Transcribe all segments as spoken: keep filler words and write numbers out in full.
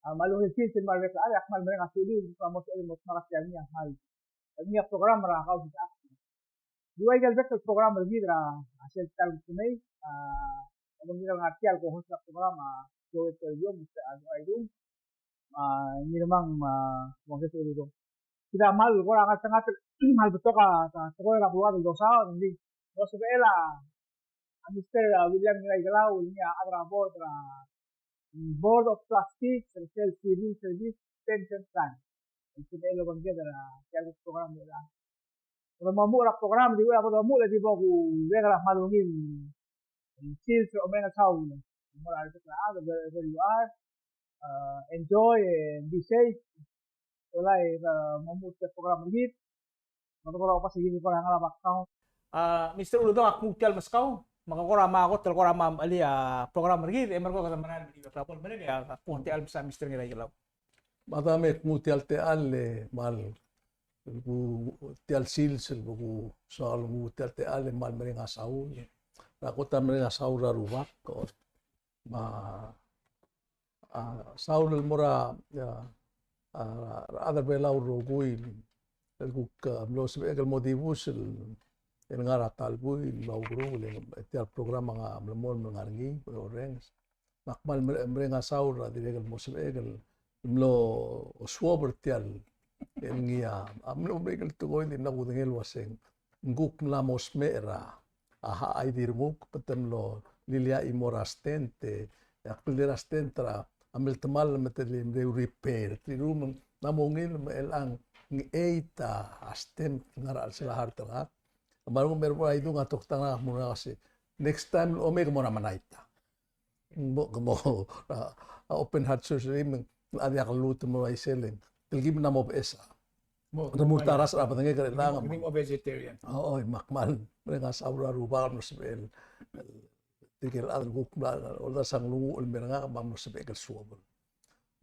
A, me a ungil sils el mo er a rebek el chad, e ak kmal mereng a suliu el mo sebechel el mo dmak er tia el ngii a kmal, ngii a program er a Kausisechakl. Di ua ikel bek el program er kid er a sel ta el kuk mei, a, obengkid el ngar tia el co-host er a program, a, Joel Toribiong, Mister Aldo Aidung, a, Ngirmang, a, Juan José Toribiong. Kid a kmal kora ngeltengat el kmal betok a, a, tekoi er a beluad el dosaod, ng di, ng sebechel a, a Mister, a, William Ngiraikelau, el ngii a chad er a board er a Board of Trustees er sel Civil Service Pension Plan. El sebechel el obengked er a, tia el program er a. Kede mo muchel er a program, di ua bo domuchel e di bo kuleker a kmal ungil sils er a omereng el saul. Mo er a rebek el chad, wherever you are, uh, enjoy and be safe. Olai, uh, mo muchel er a program er kid. Mo kora oba se kid kora ngar er a background. A, Mister Uludong, ak nguu tia el meskau, me ke kora mo kot el kora mo mechelii a program er kid, e merekong e kede merael el di bek el bo lemerek, e ak nguu tia el mesa Mister Ngiraikelau. Me a dam e ak nguu tia el techall e kmal, ku, tia el sils el ku soak el nguu tia el techall e kmal mereng a saul. Er a kot a mereng a saul er a Rubak, me a, a, saul el mo er a, a, a, rechad er a Belau el rokui el kuk, a, mlo sebechek el mo dibus el, el ngar er a ta el buil el oukeruul e tia el program a melemolem el ngar er ngii, orrenges. Me ak kmal mere-, mereng a saul er a dirrek el mo sebechek el mlo suobel er tia el ngii a, a mlo merek el tekoi e di mla kudengei el uaseng, ng kuk mla mo smecher a, a, a, a Dirrenguk, me te mlo lilia a chimo er a stent, e a kldei er a stent er a, a mle temall me te di mle repair. Te di ruum ng mla mo ungil me chelechang ng eight a stent el ngar er a chelsel a heart er ngak. Me a rengum er a Idung a tokta ngak a mo er ngak a se, next time el omei ke mo er a Manaita. Mo, mo, a, a open heart surgery me ng, a diak lluut el mo er a isei e ng telkib a mo beches a, mo, remurt a rasech er a bedengek er chelechang. Mo, mo vegetarian. O, o, me ak kmal mereng a saul er a Rubak el mlo sebechel el, tirke el chad el kuk mla, oldasu a nglunguuch el mer ngak me a mlo sebechek el suobel.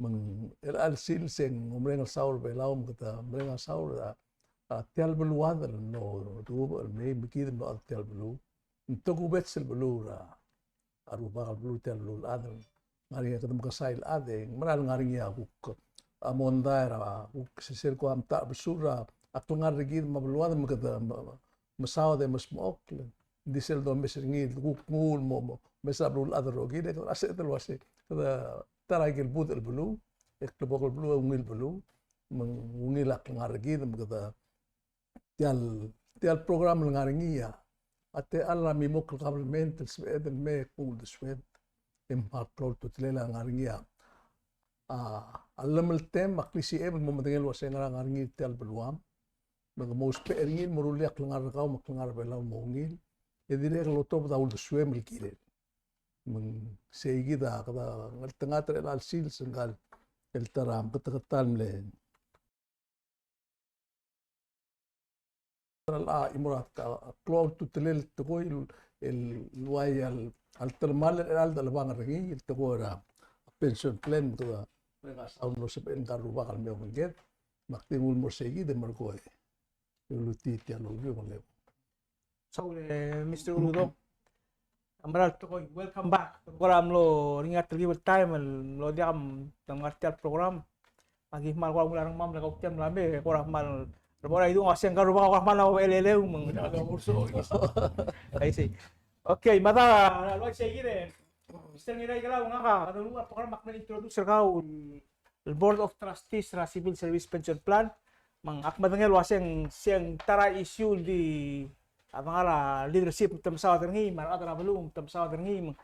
Me ng, el chelecha el sils e ng omereng el saul er a Belau, me kede mereng a saul er a, a, tia el beluad el mlo, duubech el mei, me kid el mlo chad er tia el beluu. Ng tokubets el beluu er a, a Rubak el beluu er tia el beluu el chad el ngar er ngii a kede mekesai el chad e ng mera el ngar er ngii a kuk, a mondai er a kuk sesei el kuk mta er a besul er a klengar er kid me a beluad me kede me, mesaod e mesmechokl. Ng di sel domes er ngii el kuk nguu el mo, mo mes er a beluulechad el rokir e kede sebeched el uasei kede ta er a ikel budech el beluu, e klebokel beluu e ungil beluu, me ng ungil a klengar er kid me kede Tia el, tia el program el ngar er ngii a, a techall a mimokl el government el sebeched el me kmo uldesued e mla klou a ultutelel a ngar er ngii a, a llemeltem me a klisicheb el mo medengei el uasei ngera ngar er ngii tia el beluam. Me ke mo ousbech er ngii el mo rullii a klengar er kau me a klengar er a Belau el mo ungil. E dirrek el otobed a uldesuem el kirel. Me ng sei kid a kede ngeltengat er chelecha el sils el ngka el ta er a meketeketang el mle a chimo er a klou a ultutelel el tekoi el, el uai a, a telemall er a chelebangel er ngii el tekoi er a pension plan, me kede mereng a saul el mlo sebechel ngka el rubak el me obengked, me ak di nguu el mo er sei kid e merekong e ulutii tia el okiu me le Saul, e, Mister Uludong. Ng mera el tekoi, welcome back. Kora mlo er ngii a telkib el taem el mlo diak el ngar er tia el program. Me aki kmal kora ungil a rengmam el kau tia el mla mei, kora kmal, er a bo er a Idung a uasei ngka el rubak a kora kmal mla mo beleleu, me ng. I see. Okay, me a da, el uaisei kid e, Mister Ngiraikelau, ngak a, kede lmuut el program me ak mle introduce er kau el Board of Trustees er a Civil Service Pension Plan, me ng ak medengei el uasei ng, sei ng ta er a issue el di, a dengar er a leadership me te mesaod er ngii, me a rechad er a beluu me te mesaod er ngii, me ng,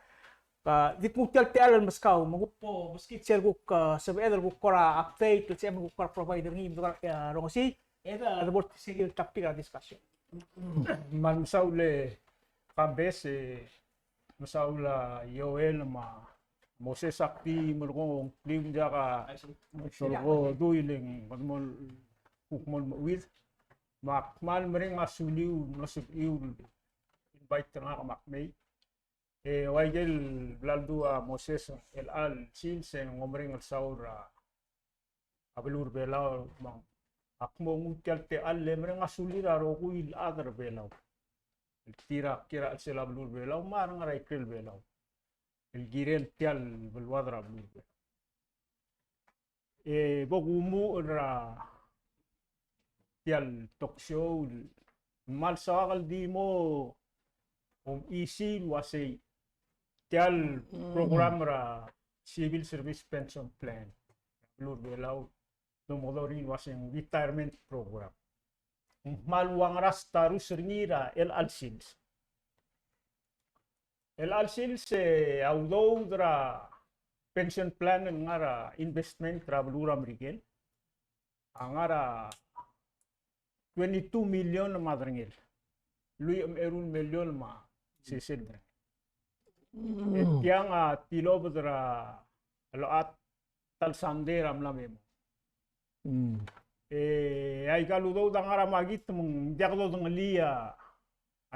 a, di kuk nguu tia el techall el meskau, me kuk bo meskid sel kuk, a, sebeched el kuk kora update, el sebeched el kuk kora provide er ngii, me kuk kora, a, rongesii, e de, a, de bo sei kid el topic er a discussion. Me ng mesaul e Kambes, e, mesaul a Joel me a Moses, ak di merekong e ng kliu ng diak a, I see, soleko dui le ng kuk mo, kuk mo meuid. Me ak kmal mereng a suliu el mlo sebechiu el invite er ngak me ak mei. E ua ikel bla ledu a Moses, el chelecha el sils e ng omereng el saul er a a beluu er a Belau, me ng, ak mo nguu tia el techall el mereng a sulir a rokui el chad er a Belau el tir a kiei er a chelsel a beluu er a Belau me a rengar er a ikrel a Belau el kirel tia el beluad er a beluu er a Belau. E bo kumuchel er a tia el talk show el kmal soak el di mo omesisiich el uasei tia el program er a Civil Service Pension Plan er a beluu er a Belau, domekedong er ngii el uasei ng retirement program, ng kmal ua ngera status er ngii er a chelecha el sils. Chelecha el sils e a udoud er a pension plan el ngar er a investment er a beluu er a Merikel a ngar er a twenty-two million me a derengel. Lluich me a eru el million me a sesei el derengel. E tiang a tilobed er a locha ta el sandei er a mla me mong. Mm. E aika el udoud a ngar er a makit me ng diak dodengelii a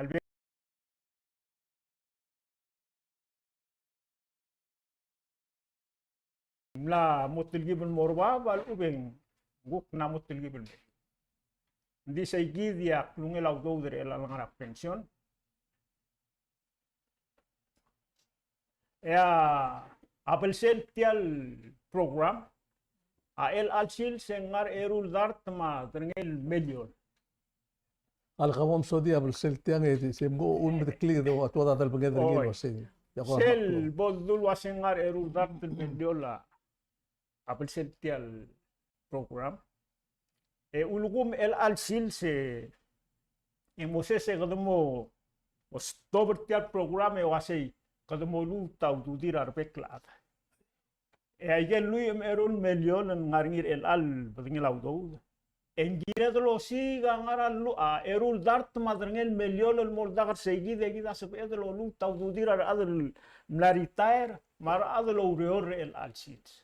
lebe- mla mo telkib el mo er bab a lechub e ng kuk mla mo telkib el mo. Ng di sei kid a klungel a udoud er chelecha el ngar er a pension. E a, a belsel tia el program a chelecha el sils e ng ngar er a eru el dart me a derengel el miliol. A le kmo msodii a belsel tiang e di se mko un medeklir e a tuodad el benged er ngii el uasei. Sel bo dul uasei ng ngar er a eru el dart el miliol a belsel tia el program. E ulekum chelecha el sils e, e Moses e kede mo stop er tia el program e uasei kede mo luut a ududir a rebek el chad. E aike el lluich me a eru el miliol el ngar er ngii er chelecha el bedengel a udoud e ng kired el osiik a ngar er a lu-, a eru el dart me a derengel el miliol el mo oldak er sei kid e kid a sebeched el oluut a ududir a rechad el mla retire me a rechad el oureor er chelecha el sils.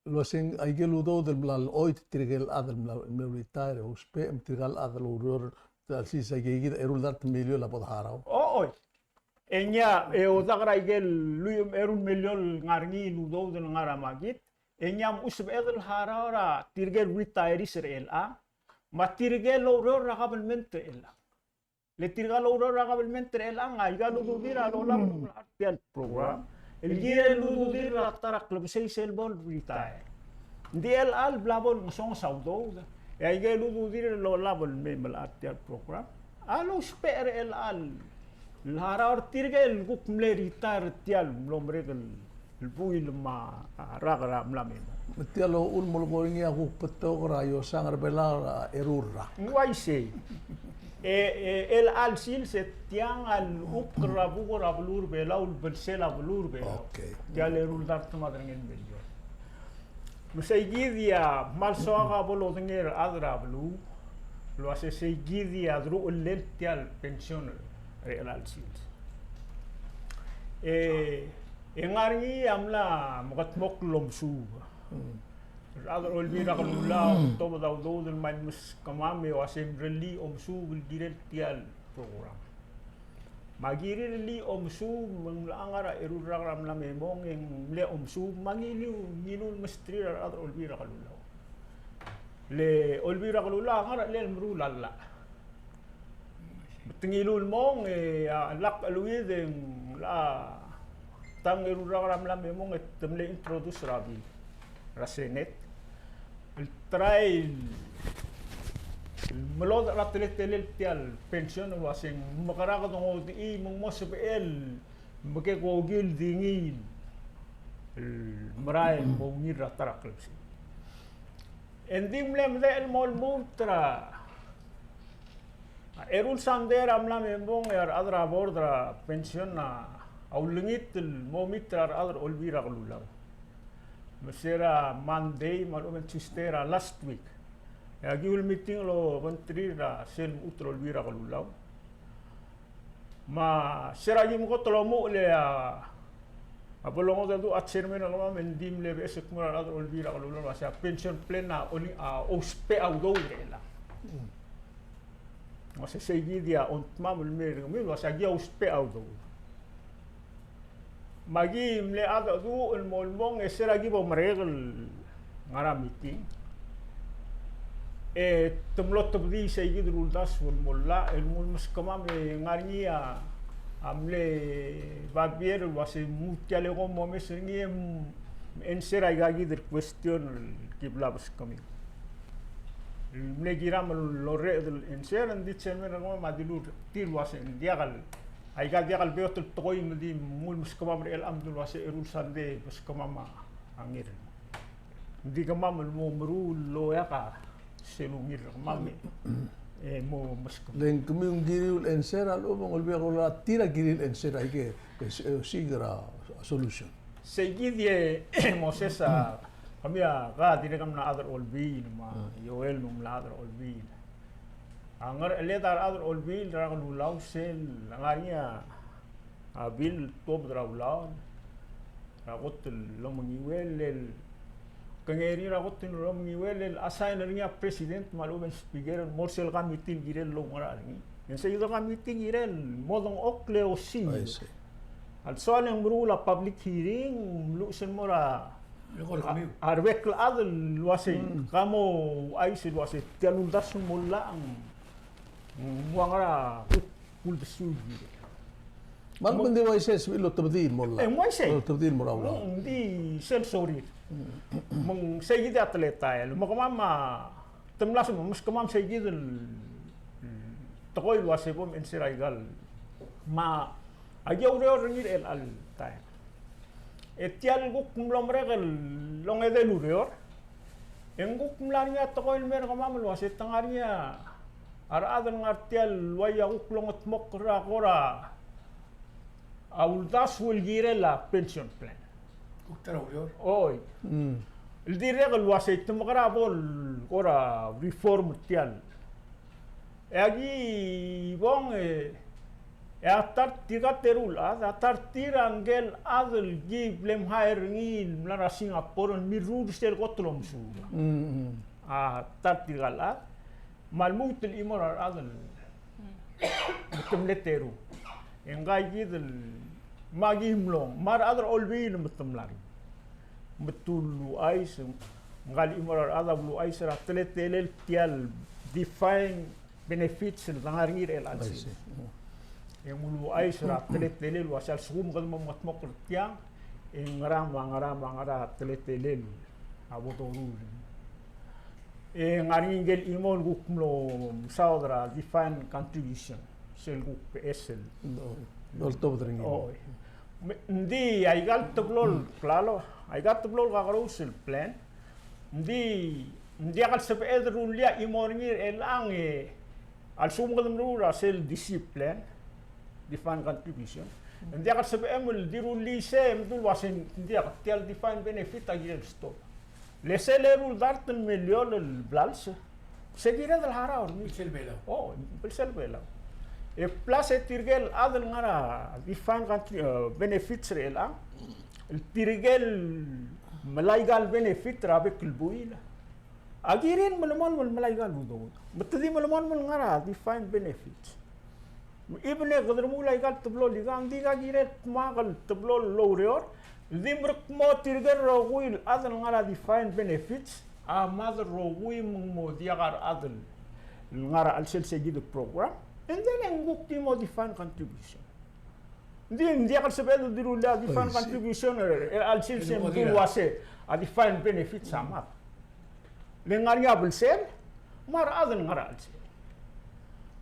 El uasei aike el udoud el mla lechoit tirke el chad el mla, mla retire e ousbech me tirka el chad el oureor er chelecha el sils a ikakid a eru el dart el miliol a bo de harau. Ochoi. E ngii a, e odak er aike el lluich me a eru el miliol el ngar er ngii el udoud el ngar er a makit, e ngii a mo sebeched el harau er tirke el retirees er chelechang me tirke el oureor er a kabelment er chelechang. Le tirka el oureor er a kabelment er chelechang a aika el ududir a lolab el mla er tia el program el kirel el ududir er a ta er a klebesei sel bo el retire. Ng di chelecha el bla bo el ngesonges a udoud e aike el ududir a lolab el mei me er tia el program a lousbech er chelecha el harau er tirke el kuk mle retire er tia el mlo merek el buil me a rak er a mla me mong. Me tia el uchul me ng kora ngii a kuk betok er a iosang er a Belau er a eru el rak. Ng uaisei. E, e, chelecha el sils e tiang a lechub er a buk er a beluu er a Belau, el belsel a beluu er a Belau. Okay. Tia el eru el dart me a derengel el miliol. Me sei kid a kmal soak a bo lodengei a rechad er a beluu el uasei sei kid a deruchellel tia el pension er chelecha el sils. E, e ngar er ngii a mla mekedmokl el omesuub. Mm. Rechad er a Olbiil er a Kelulau, tobed a udoud el mei el meskemam e uasei mrellii a omesuub el kirel tia el program. Me a kirir el omesuub, me ng mla ngar er a eru el rak er a mla me mong e ng mle omesuub, me a ngiluu, ngiluu el mesterir a rechad er a Olbiil er a Kelulau. Le Olbiil er a Kelulau a ngar er a chelsel a meruul a llach. Me te ngiluu el mong e a lak cheleuid e ng locha tang eru el rak er a mla me mong e te mle introduce er a bill er a Senate el try el melodech er a teletelel tia el pension el uaseng mekerang e kede ngodechii me ng mo sebechel el mekekokil di ngii el merael el mo ungil er a ta er a klebesei. E ng di mle medechel el mo lmuut er a A eru el sandei er a mla me mong e a rechad er a board er a pension a ulengit el mo meet er a rechad er a Olbiil er a Kelulau. Me se er a Monday me a lechub e ng Tuesday er a last week e aki ulmeeting el obengterir er a sel lmuut er a Olbiil er a Kelulau. Me se er a ki mo kot el omuchel e a A bo longedecheduch a chairman el kemam e ng di mle beches el kmo er a rechad er a Olbiil er a Kelulau el uasei a pension plan a, a ousbech a udoud er chelechang. Ng uasei sei kid a ongtemam el mei er kemiu el uasei aki ousbech a udoud. Me aki mle mengedecheduch el mo el mong e se er a ki bo merek el ngar er a meeting e te mlo tebedii sei kid el uldasu el mo llach el mo meskemam e ng ngar er ngii a mle babier el uasei ng mo tia el eko el mo omes er ngii e Me answer aika kid el question el ki bla beskemiu. El mle kiram el orreched el answer, ng di chairman er kemam a dilu er tir el uase ng diak el, aika diak el beot el tekoi me di mnguu el meskemam er chelechang, me di el uase eru el sandei beskemam a ngii. Ng di kemam el mo meruul el oeak a sel ungil er kemam e mo meskemam. Le ng kemiu ng kirir el answer a lechub e ng olbiil a tir a kirir el answer aike, e, osiik er a solution. Sei kid e Moses a, kemiu a ka dirrek el mla chad er a Olbiil, me a Joel me ng mla chad er a Olbiil. A ngerecheled a rechad er a Olbiil er a Kelulau sel ngar er ngii a bill el tuobed er a ulaol er a kot el omenguiuel el, kengei er ngii er a kot el omenguiuel el assign er ngii a president me a lechub e ng speaker el mo er sel committee el kirel el oungerachel er ngii. E ng sei kid el committee el kirel el mo dengchokl e osiik. I see. A lsoal e ng meruul a public hearing, mluches el mo er a, a, a rebek el chad el uase, mm, ka mo ouchais el uase tia el uldasu el mo llach ng ua ngera a kuk uldesuir. Me a lsekum ng di uaisei e sebechir el otebedii el mo llach. E, ng uaisei. Otebedii el mo er a ulaol. Mm, ng di sel sorir. Me ng sei kid a teletael. Me kemam a te mla sel, me meskemam sei kid el tekoi el uase bo mensei er aika el, me aki oureor er ngii er chelecha el taem. E tia el kuk mlo merek el ongedei el ureor, e ng kuk mla er ngii a tekoi el mer kemam el uase te ngar er ngii a rechad el ngar tia el uai a kuk longedmokl er a kora a uldasu el kirel a pension plan. Kuk ta er a ureor. Oi. Mm. El dirrek el uase te mekera bo el kora reform er tia el. E aki bong e, e a ta er tirka el teru el chad, a ta er tir a ngike el chad el ki bla mhire er ngii el mla er a Singapore el mirruul er sel kot el omesuub. Mm, mm. A ta er tirka el chad. Me a lmuut el chimo er a rechad el, me te mle teru. E ngka kid el, me aki mlong, me a rechad er a Olbiil me te mla er ngii. Me te uluuchais, ngka el chimo er a rechad a uluuchais er a teletelel tia el defined benefits el dengar er ngii er chelecha el sils. E ng uluuchais er a teletelel el uase a lsekum kede mo mengedmokl er tiang, e ngera me a ngera me a ngera a teletelel a bo doruul. E ng ngar er ngii ngike el chimo el kuk mlo mesaod er a defined contribution, sel kuk beches el loltobed er ngii. Oi. Me, ng di aika el teblo el klalo, aika el teblo el kakerous el plan, ng di, ng diak el sebeched el rullii a chimo er ngii er chelechang e a lsekum kede meruul er a sel D C plan, defined contribution. Ng diak el sebechem el di rullii sei, me dul uase ng diak, tia el defined benefit a kirel stop. Le sel eru el dart el miliol el blals, se kired el harau er ngii. Belsel Belau. O, belsel Belau. E plus e tirke el chad el ngar er a defined contri-, eh, benefits er chelechang, el tirke el melai aika el benefit er a bek el buil, a kirir el melemolem el melai aika el udoud. Me te di melemolem el ngar er a defined benefits. Even e kede remuul aika el teblo el ikang, ng di ka kirel kmo ak el teblo el oureor, el di merekmo tirke el rokui el chad el ngar er a defined benefits a mad el rokui me ng mo diak a rechad el ngar er a chelsel se kid el program, and then e ng kuk di mo defined contribution. Ng di, ng diak el sebeched el di rullii a defined contribution er a chelsel se ng di uase a defined benefits a mad. Le ngar er ngii a belsel, me a rechad el ngar er a chelsel.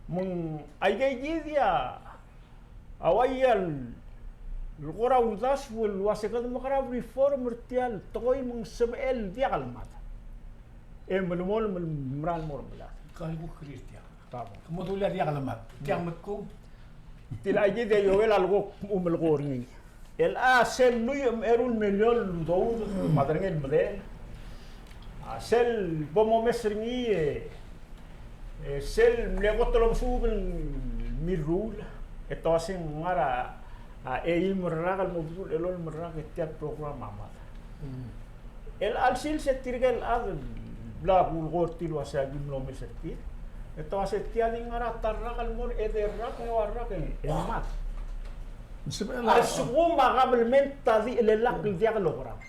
Me ng aike kid a, a uaia el kora uldasu el uase kede mekerang a reform er tia el tekoi me ng sebechel el diak el mad. E melemolem el mera el mo er a blad. Ka el kuk clear tiang. Ka bo. Ke mo dulii a diak el mad. Tiang me tkong. Tia el aike kid e Joel a lekuk umelekoi er ngii. El a sel lluich me a eru el miliol el udoud, me a derengel medechel. A sel bo momes er ngii e, e sel mle kot el omesuub el mirruul, e te uase ng ngar er a, a eim el rak el mo bedul elolem el rak e tia el program a mad. Mm. El chelsel se tirke el chad el bla kulekoi er tir el uase aki mlo omes er tir, e te uase tia di ngar er a ta el rak el mo er a edei el rak e ua el rak e mad. A lsekum a kabelment a di chelellakl el diak lokerang.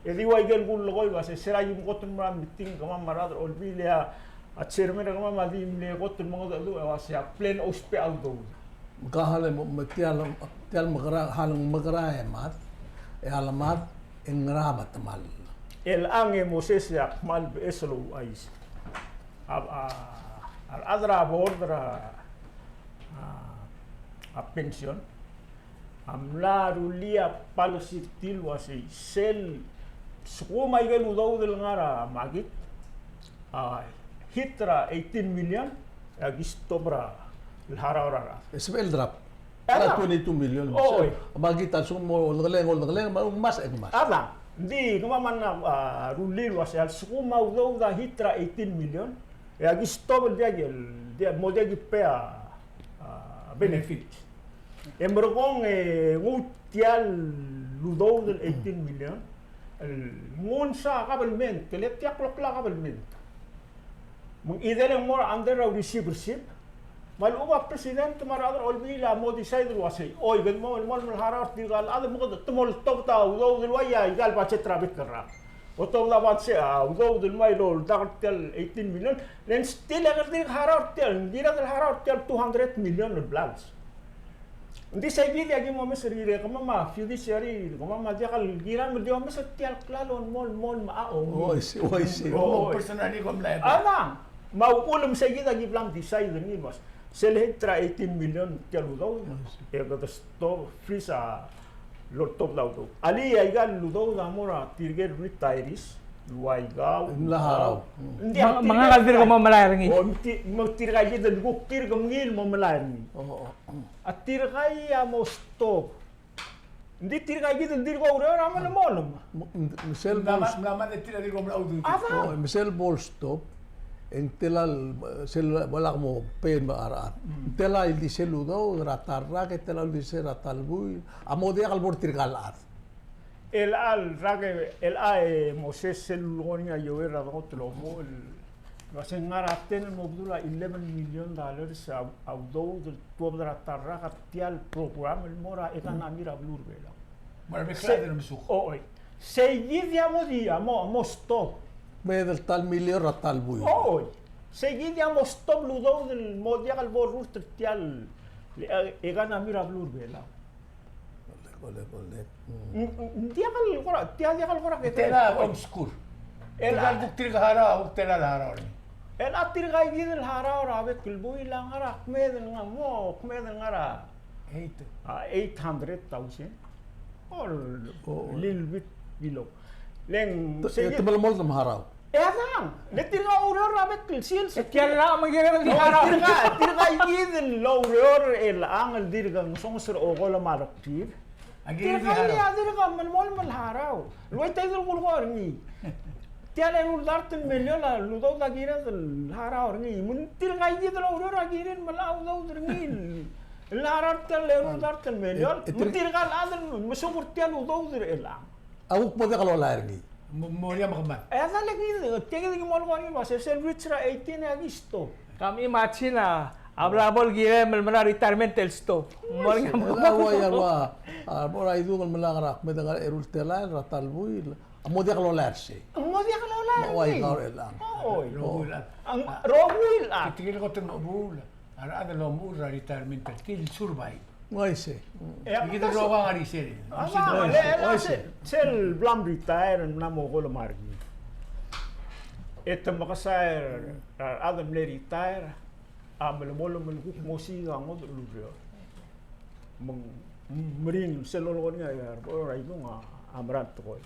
E di ua ikel kulekoi el uase se er a ki mo kot el mo er a meeting kemam me a rechad er a Olbiil e a chairman er kemam a di mle kot el mengedecheduch e uase a plan a ousbech a udoud. Me ka hale mo, me tia el, tia el mekera, hale ng mekera e mad, e a lemad, E ngera me te kmal? Chelechang e Moses e ak kmal beches el ouchais. A, a, a rechad er a board er a, a, a pension a mla rullii a policy er tir el uasei sel sekum a ikel udoud el ngar er a makit a hit er a eighteen million, e aki stop er a harau er a rechad. E sebechel el drop. A, a twenty-two million. Oi. Me a kid a lsekum mo olengeleng, olengeleng, me a ngmasech, ngmasech. Adang. Ng di kemam a mla, a, rullii el uasei a lsekum a udoud a hit er a eighteen million, e aki stop el diak, el diak, mo diak ki pay a, a, benefit. E merekong e nguu tia el udoud el eighteen million el nguu a kabelment, e le tia klokl a kabelment. Me ng edei el mo er a under a receivership. Me a lechub a president me a rechad er a olbiil a mo decide el uasei, oi, kede mo, mo, mo harau er tirka el chad me kede mo oltobed a udoud el ua ia ikal budget er a bek el rak. Oltobed a budget, a udoud el ua iloldak er tia el eighteen million, le ng still e kede harau er tia el, ng kired el harau er tia el two hundred million el blals. Ng di seikid e aki mo omes er ngii e kemam a fiduciary, kemam a diak el kiram el di omes er tia el klalo el mo, el mo, el mo, a, o. Oh, I see, oh, I see. Oh, personally kom mla. Adang. Me a uchul me seikid a ki bla mdecide er ngii el uasei sel hit er a eighteen million tia el udoud, e kede stop, freeze a loltobed a udoud. Alii, aika el udoud a mo er a tirke el retirees el ua ikau. Ng mla harau. Ng di me ng, me ng dirk mo melai er ngii. O, me ti-, me tirka kid el kuk tirke mengiil el mo melai er ngii. Oh, oh, oh. A tirka a mo stop. Ng di tirka kid el dirk oureor a melemolem. Me, me, me sel bo el st-, me sel bo el stop, e ng tela el, sel bo lak mo pay me a rechad. Ng tela el di sel udoud er a ta el rak, e tela el di sel er a ta el buil, a mo diak el bo er tirka el chad. Chelecha el rak, chelecha e Moses sel lulekoi er ngii a Joel er a dengoit el omo el uasei ng ngar er a ten el mo bedul a eleven million dollars a, a udoud el tuobed er a ta el rak er tia el program el mo er a economy er a beluu er a Belau. Mo er a bek el chad el mesuk. Oi. Seikid a mo di, a mo, a mo stop. Me di el ta el million er a ta el buil. Oi. Seikid a mo stop el udoud el mo diak el bo rurt er tia el, e, economy er a beluu er a Belau. Ng, ng, ng diak el kora, tia diak el kora ke. Tela homeschool. Chelecha el kuk tirka el harau, kuk tela el harau er ngii. Chelecha tirka kid el harau er a bek el buil a ngar er a kmeed el ngar, mo kmeed el ngar er a eight. A, eight hundred thousand. Or little bit below. Le ng te, te melemolem el harau. E adang, le tirka oureor er a bek el sils. E tia el rak me ng kired el di harau. Tirka, tirka kid el oureor er chelechang el dirk ngesonges er a okolem a rekrir. Tirka a dirk melemolem el harau. El ua tia kid el kulekoi er ngii. Tia el eru el dart el million a udoud a kired el harau er ngii. Me ng tirka kid el oureor a kirir el melai a udoud er ngii. El harau er tia el eru el dart el million. E, e, me tirka el chad el mesuk er tia el udoud er chelechang. A kuk mo diak lolai er ngii. Mo, mo diak mo kemam. E a ta el kid, tia kid el ki mo lekoi er ngii el uasei sel reach er a eighteen e aki stop. Kom imagine a, a bla bo el kirem el melai a retirement el stop. Mo er ngii a mo. A ua, a ua, a bo er a idung el melai a ngar er a kmeed el ngar er a eru el telael er a ta el buil. A mo diak lolai er sei. Mo diak lolai er ngii. Me a ua ikau er chelechang. Oi. Rokui el chad. Rokui el chad. Tirke el kot el mo buil. A rechad el omuchel er a retirement er tir el survive. Uaisei. E kid el rokui a ngar er isei. A, uaisei. Sel bla mretire el mla mo okolem a rekrir, e te mekesai er a rechad el mle retire a melemolem el kuk mo siik a ngodech el ureor. Me ng meringel sel lolekoi er ngii a rechad er a idung a mera el tekoi.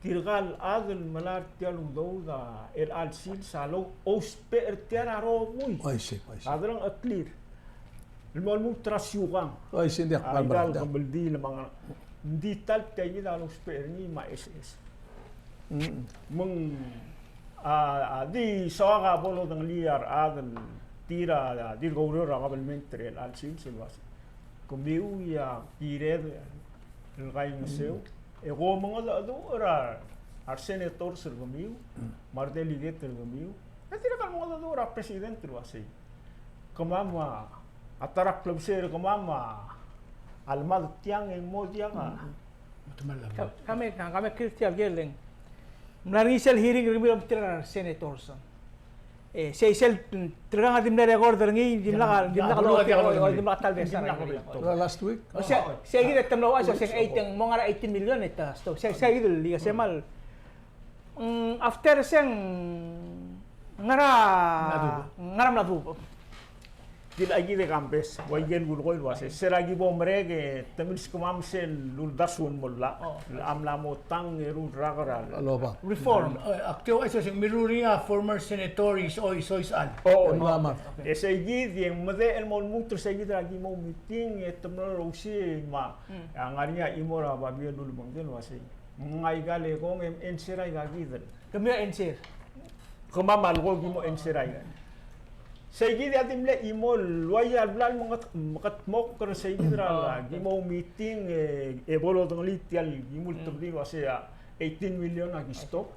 Tirka el chad el melai er tia el udoud a chelecha el sils a lousbech er tia el rokui. Uaisei, uaisei. A delengcheklir el mo lmuut er a siukang. Uaisei, ng diak. A ikal kemeldiil me a ngar, ng di ta el tia kid a lousbech er ngii me a SS. Mm. Me ng, a, a, di soak a bo lodengelii a rechad el tir a, a, dirk oureor er a kabelment er chelecha el sils el uasei kemiu a kired el kaingeseu, e kom mengedecheduch er a, a resenators er kemiu, me a redelegate er kemiu, e dirrek el mengedecheduch er a president el uasei kemam a, a ta er a klebesei er kemam a, a lemad tiang e ng mo diak a. Ka-, kame, kame clear tia el kirel e ng mla er ngii sel hearing er kemiu el mo tir a resenators. E, sei sel, mm, tirkang a di mle record er ngii, dimlak, dimlak, dimlak a ta el best er ngii. Last week? O sei, sei kid e te mlo uaisei, sei ng eighteen, mo ngar er a eighteen million e te, so, sei, sei kid el ikasei me a, mm, after sei ng ngar er a, ngar er a mla duubech. Di le kid e kambes, ua ikel kulekoi el uasei, se er a ki bo merek e te milskemam sel uldasu el mo llach, el mla mo tang e ruul rak er a lobang. Reform. E, ak di uaisei, se ng mirruul er ngii a former senator Isois, Isois Isechal. O, e sei kid e ng medechel el mo lmuut er sei kid er a ki mo meeting e te mlo osiik me a, a ngar er ngii a chimo er a babier el ulebengkel el uasei, ng aika el ekong e mei e answer aika kid el. Kemiu a answer. Kemam a leko ki mo answer aika. Sei kid a di mle chimo el ua ia el bla el menget-, mengetmokl er sei kid er a ki mo meeting e, e bo lodengelii tia el ki mo ultebedii el uasei a eighteen million a ki stop.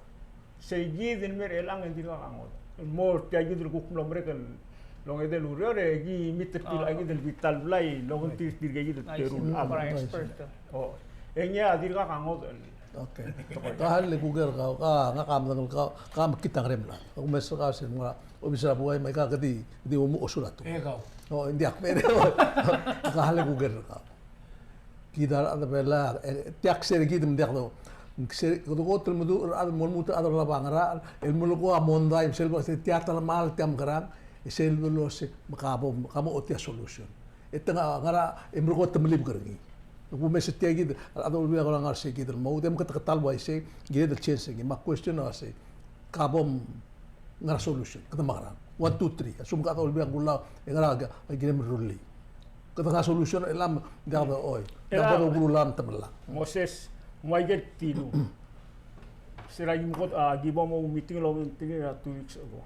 Sei kid el mei er chelechang e ng dirkak a ngodech. Mo er tia kid el kuk mlo merek el ongedei el ureor e ki meet er tir a kid el bita el blai el okengtir tirke kid el teru el chad. O, e ngii a dirkak a ngodech el Okay. Ka hal le kuker kau, ka ngak a medengei kau, ka mekngit a ngerem el chad. Ak omes er kau sel mo er a obis er a buai me aika kede, kede omuchel a sulatk. E kau. O, ng diak, me, ka hal le kuker kau. Kid a rechad er a Belau, e, tia kser kid me ng diak do. Kser, kede kot el meduch er a rechad el mo lmuut er a rechad el oba ngerachel, el melekoi a mondai, me sel bo se tia telemall, tia mekerang, e sel bo lose, me ka bo, ka mo ochotii a solution. E te ngar er a, e merekong e te melibek er ngii. Ak omes er tia kid, a rechad er a Olbiil a kora ngar er sei kid el mo, de meketeket el uaisei, kired el change er ngii. Me a question a uasei, ka bo ngar er a solution, kede mekerang. One, two, three. A lsekum a rechad er a Olbiil a kulau, e ngar er a, a kirem el rullii. Kede ngar er a solution, e lam, diak de oi. Diak de kulau me te melak. Moses, ng ua ikel ktilu. Se er a ki mo kot, a, ki bo mo meeting el obengterir a two weeks ago.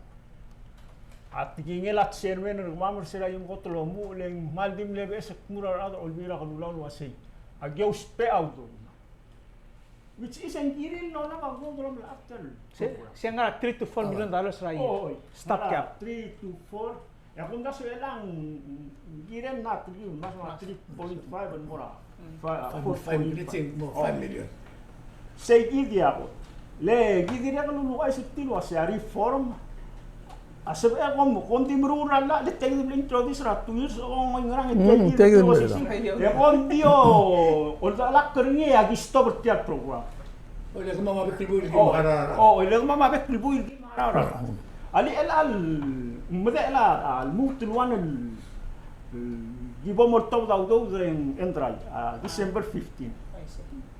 A tekingel a chairman er kemam er se er a ki mo kot el omuchel e ng kmal di mle beches el kmo er a rechad er a Olbiil er a Kelulau el uasei, aki ousbech a udoud. Which is, ng kirir el olab a udoud el omelechang. Se, se ngar er a three to four million dollars er a year. Stop gap. Three to four. E a kumdasu e chelechang, ng kirem a three, mas me a three point five el mo er a five, uh, four point five. Five million, let's say, mo five million. Sei kid a kot. Le ki dirrek el uluuchais er tir el uasei a reform. A sebechek e kom, kom di meruul er a llach, le tia kid el introduce er a two years ago, ng ngerang e tia kid el, e kom di o, oldechelakl er ngii e aki stop er tia el program. O, le kemam a bek el buil el ki mo er a, o, le kemam a bek el buil el ki mo er a. A le chelecha el, medechel a, a lmuut el ua el, el ki bo moltobed a udoud er a Endrai, a December fifteen.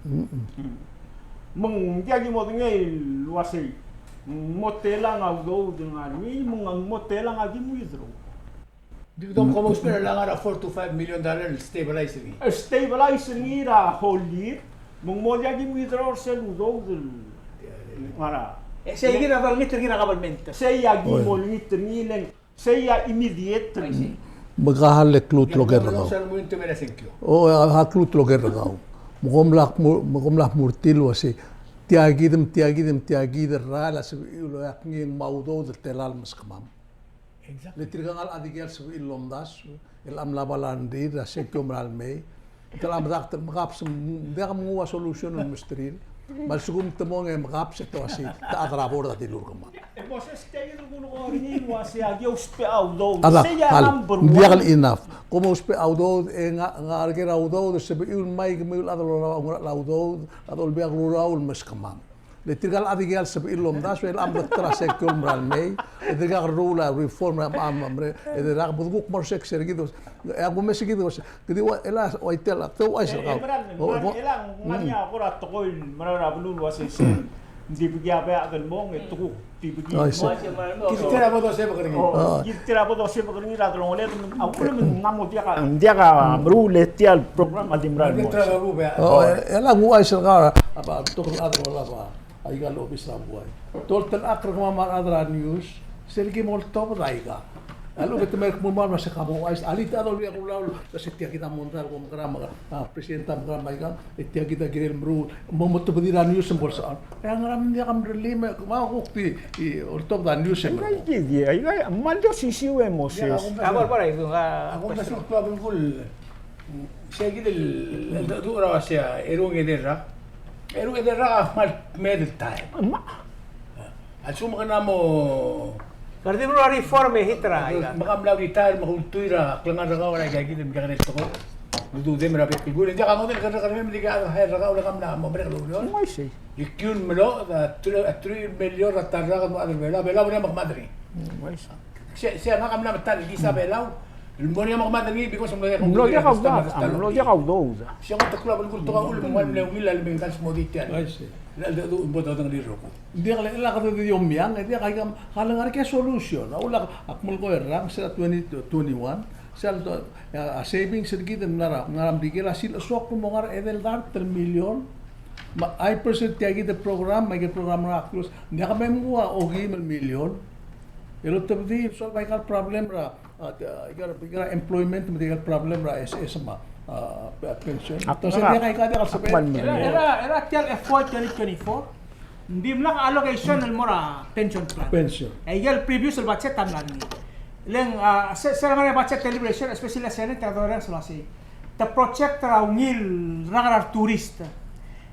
Mm. Me ng diak ki modengei el uasei, ng mo telang a udoud el ngar er ngii, me ng mo telang a ki mo withdraw. Di kede mo ousbech er a ngar er a four to five million dollar el stabilize er ngii. El stabilize er ngii er a whole year, me ng mo diak ki mo withdraw er sel udoud el ngar er a. E sei kid a dolengit er ngii er a government. Sei a ki mo olengit er ngii le ng, sei a immediate er ngii. Me ka hal le klu el oker er kau. O, a klu el oker er kau. Me kom lak mo, me kom lak mo er tir el uasei, tia kid me tia kid me tia kid el rael a sebechiu el oeak ngii e ng mo udoud el tela el meskemam. Exactly. Le tirka el chad a dikea el sebechir el omdasu, el mla bal a rengrir er a sengkio el mera el mei. Te mla medakt el mekabs, ng diak mnguu a solution el mesterir. Me a lsekum te mong e mekabs e te uasei, te chad er a board a dilu er kemam. E Moses, tia kid el kulekoi er ngii el uasei aki ousbech a udoud. Sei a number one. Ng diak el enough. Kom ousbech a udoud, e ngar, ngar ker a udoud, sebechiu el mei kemiu el chad el oungerachel a udoud, a Olbiil er a Kelulau el meskemam. Le tirka el chad a dikea el sebechir el omdasu, e le mdak er a sengkio el mera el mei, e dirkak lerruul a reform, e dirkak bo kuk mo er sel kser kid, e ak omes er kid, ke di ua, e le ua tia el, te ouchais er kau. E mera el, e le ng ngar er ngii a kora tekoi el mera er a beluu el uasei, ng di bekii a beachad el mong, e te kuk di bekii el mong. Kid tir a bo dosebek er ngii. Kid tir a bo dosebek er ngii er a delongeled, a uchul me ng mo diak a, diak a meruul e tia el program a di mera el mong. O, e le ng ouchais er kau, a ba, betok el chad el olab a aika el obis er a buai. Doltirakl er kemam a rechad er a news, sel ki mo oltobed aika. A lechub e te merek el kmo me a se ka mo ouchais, alii, a Olbiil er a Kelulau, se tia kid a mondai el ko mekerang, a president a mekerang me aika, e tia kid a kirel meruul, mo, mo tuobed er a news e mo olsechal. E a ngera me ng diak a mrellii me, me a kuk di, di oltobed a news e meruul. Aika, aika, me a di osisiu e Moses. A bar, bar, aika, a, a, a, Sei kid el, el, el, el, el, sei a, eru ng edei el rak. Eru ng edei el rak a kmal mei el taem. Ma. A lsekum kede mo, Kede di meruul a reform e hit er a, me ke mla retire me ke ultuil er a klengar er kau er a ika kid el mekekerei el tekoi. Udoud er a bek el buil. Ng diak a ngodech el kerrekerem el di kau a hire er kau el ke mla mo merek el ureor. Ng uaisei. Ikiu el mlo, a truich, a truich el milion er a ta el rak el mo chad er a Belau, Belau a mle mekemad er ngii. Ng uaisei. Se, se ngak a mla metal el kisa Belau el mo er ngii a mekemad er ngii because ng mlo diak a udoud, ng mlo diak a udoud. Se ng teklou a belkul tekoi a uchul me ng mle ungil a lemei el kans mo di tia el. Ng diak le, le kede di omiang, e diak a ika, a le ngar er ngii a solution. A uchul a kmal ko er a rang, se er a twenty twenty-one, se a, a savings er kid el ngar er a, ngar er a Merikel a sils a soak el mo ngar er a edei el dart el milion. Me a percent tia kid el program, me a ikel program er a close, ng diak me mnguu a okeim el milion el otobedii el solve a ika el problem er a A, te, a, ika, ika employment me ika problem er a S S me a, a, pe-, pension. Ak-, entonces, ak-, diak a ika diak el sebechel. Era, era, era tia el F Y twenty twenty-four. Ng dimlak a allocation el mo er a pension plan. Pension. E ika el previous el budget a mla er ngii. Le ng, a, se, se er a ngar er a budget deliberation, especially a Senate, a dorrenges el uasei. Te project er a ungil rak er a tourist.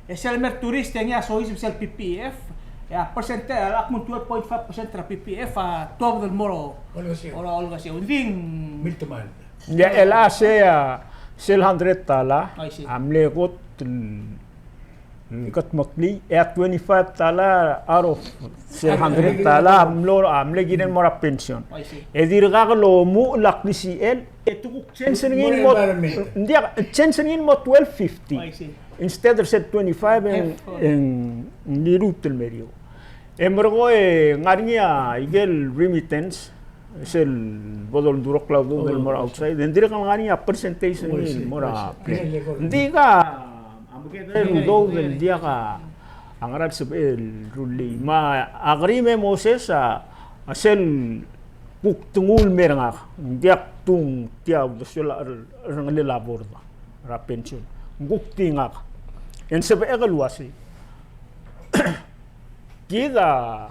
E sel mer tourist e ngii a soiseb sel P P F, e a percent, a kmo ng twelve point five percent er a P P F a tuobed el mo er a, olkasiu. Or a olkasiu. Ng di ng miltemall. Ia, el a se, a, sel hundred tala, a mle kot el, el kot meklii, e a twenty-five tala out of sel hundred tala, a mlo, a mle kired el mo er a pension. E dirkak lomuchel a klisichel, e te kuk change er ngii el mo, ng diak, change er ngii el mo twelve fifty. Instead er sel twenty-five e ng, e ng liluut el meriou. E merekong e ngar er ngii a ikel remittance, sel bo doldurokl a udoud el mo er a outside, e ng dirrek el ngar er ngii a percentage er ngii el mo er a plan. Ng di ka, a mekedeb el udoud el diak a ngera el sebechel el rullii. Me a kerim e Moses a, a sel kuk te nguu el mer ngak, ng diak tung tia uldesuel a cher-, cherrengelel a board er a pension. Ng kuk di ngak. E ng sebechek el uasei. Kid a,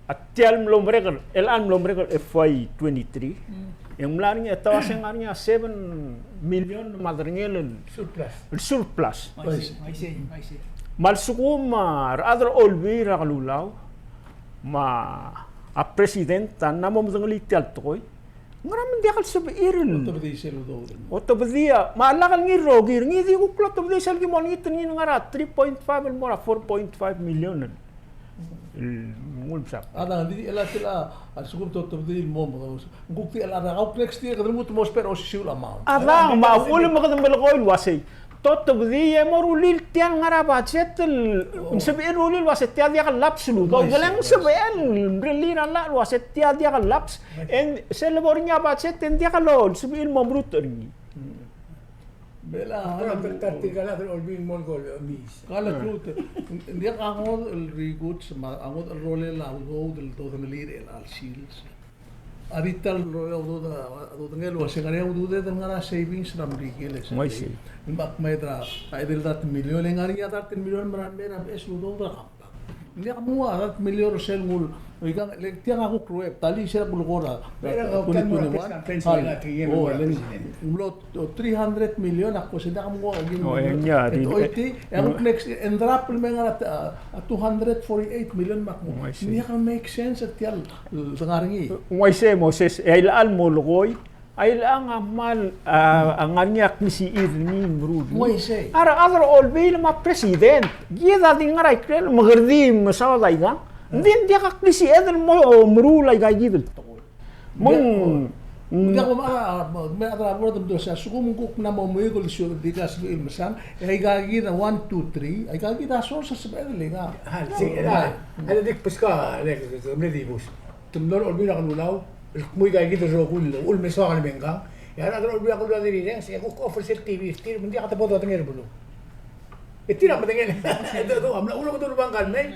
a tia el mlo merek el, el a mlo merek el F Y twenty-three. E ng mla er ngii, e te uasei ng ngar er ngii a seven million me a derengel el surplus. El surplus. I see, I see, I see. Me a lsekum a rechad er a Olbiil er a Kelulau me a president a mla mo medengelii tia el tekoi, ngera me ng diak el sebechir el otobedii sel udoud. Otobedii a, me a lak el ngii el rokir, ngii di kuk lotobedii sel ki mo olengit er ngii el ngar er a three point five el mo er a four point five million el, el nguu el msang. A, ng di el a sel a, a lsekum te otobedii el mo, mo, ng kuk di el a, a kuk next year kede lmuut el mo ousbech er a osisiu el amount. A, me a uchul me kede melekoi el uasei. Te otobedii e mo rullii tia el ngar er a budget el, ng sebechir el rullii el uasei tia diak el lapse el udoud. Ng sebechel el rullii er a llach el uasei tia diak el lapse. E ng sel lebo er ngii a budget e ng diak el sebechir el mo meruul er ngii. Bela, kala klute. Ng diak a ngodech el rikuts me a ngodech el rolel a udoud el dodengelii er chelecha el sils. A di ta el rolel a udoud, a dodengei el uasei ngar er ngii a ududed el ngar er a savings er a Merikel e sel. Ng uaisei. Me ak mei er a, a edei el dart el milion, e ngar er ngii a dart el milion el mera el mei er a beches el udoud er a compact. Ng diak mnguu a dart el milion er sel nguu el, oikang, le tiang a kuk ruebet, ta el sel kulekoi er a, twenty twenty-one. O, le ng mlo three hundred million a kuk se diak mnguu a okeim el milion. E te oiti, e a kuk next, e ng drop el mei ngar er a, a two hundred forty-eight million me ak mnguu. Ng diak el make sense er tia el Ng uaisei, Moses, e a ilecha el mo lekoi, a ilecha a kmal, a, a ngar er ngii a klisichir er ngii el meruul. Ng uaisei. A rechad er a Olbiil me a president, kid a di ngar er a ikrel, me kede di mesaod aikang. Ng di ng diak a klisiched el mo meruul aika kid el tekoi. Me ng, ng diak, me a, me a rechad er a board a mdu el uasei, a lsekum ng kuk mla mo meruul el sio di ka sebechir el mesang, e aika kid a one, two, three, aika kid a source a sebeched el ikang. A, sei, a, a le dik beskau, le, le, le di bus. Te mlo er a Olbiil er a Kelulau el kmo aika kid el rokui el ulemesoak el mengkang. E a rechad er a Olbiil er a Kelulau a dirrek el se kuk offer sel T V er tir, me ng diak a te bo dodengei er a beluu. E tir a medengei. Te, te, a mla ulekedul el bang el mei.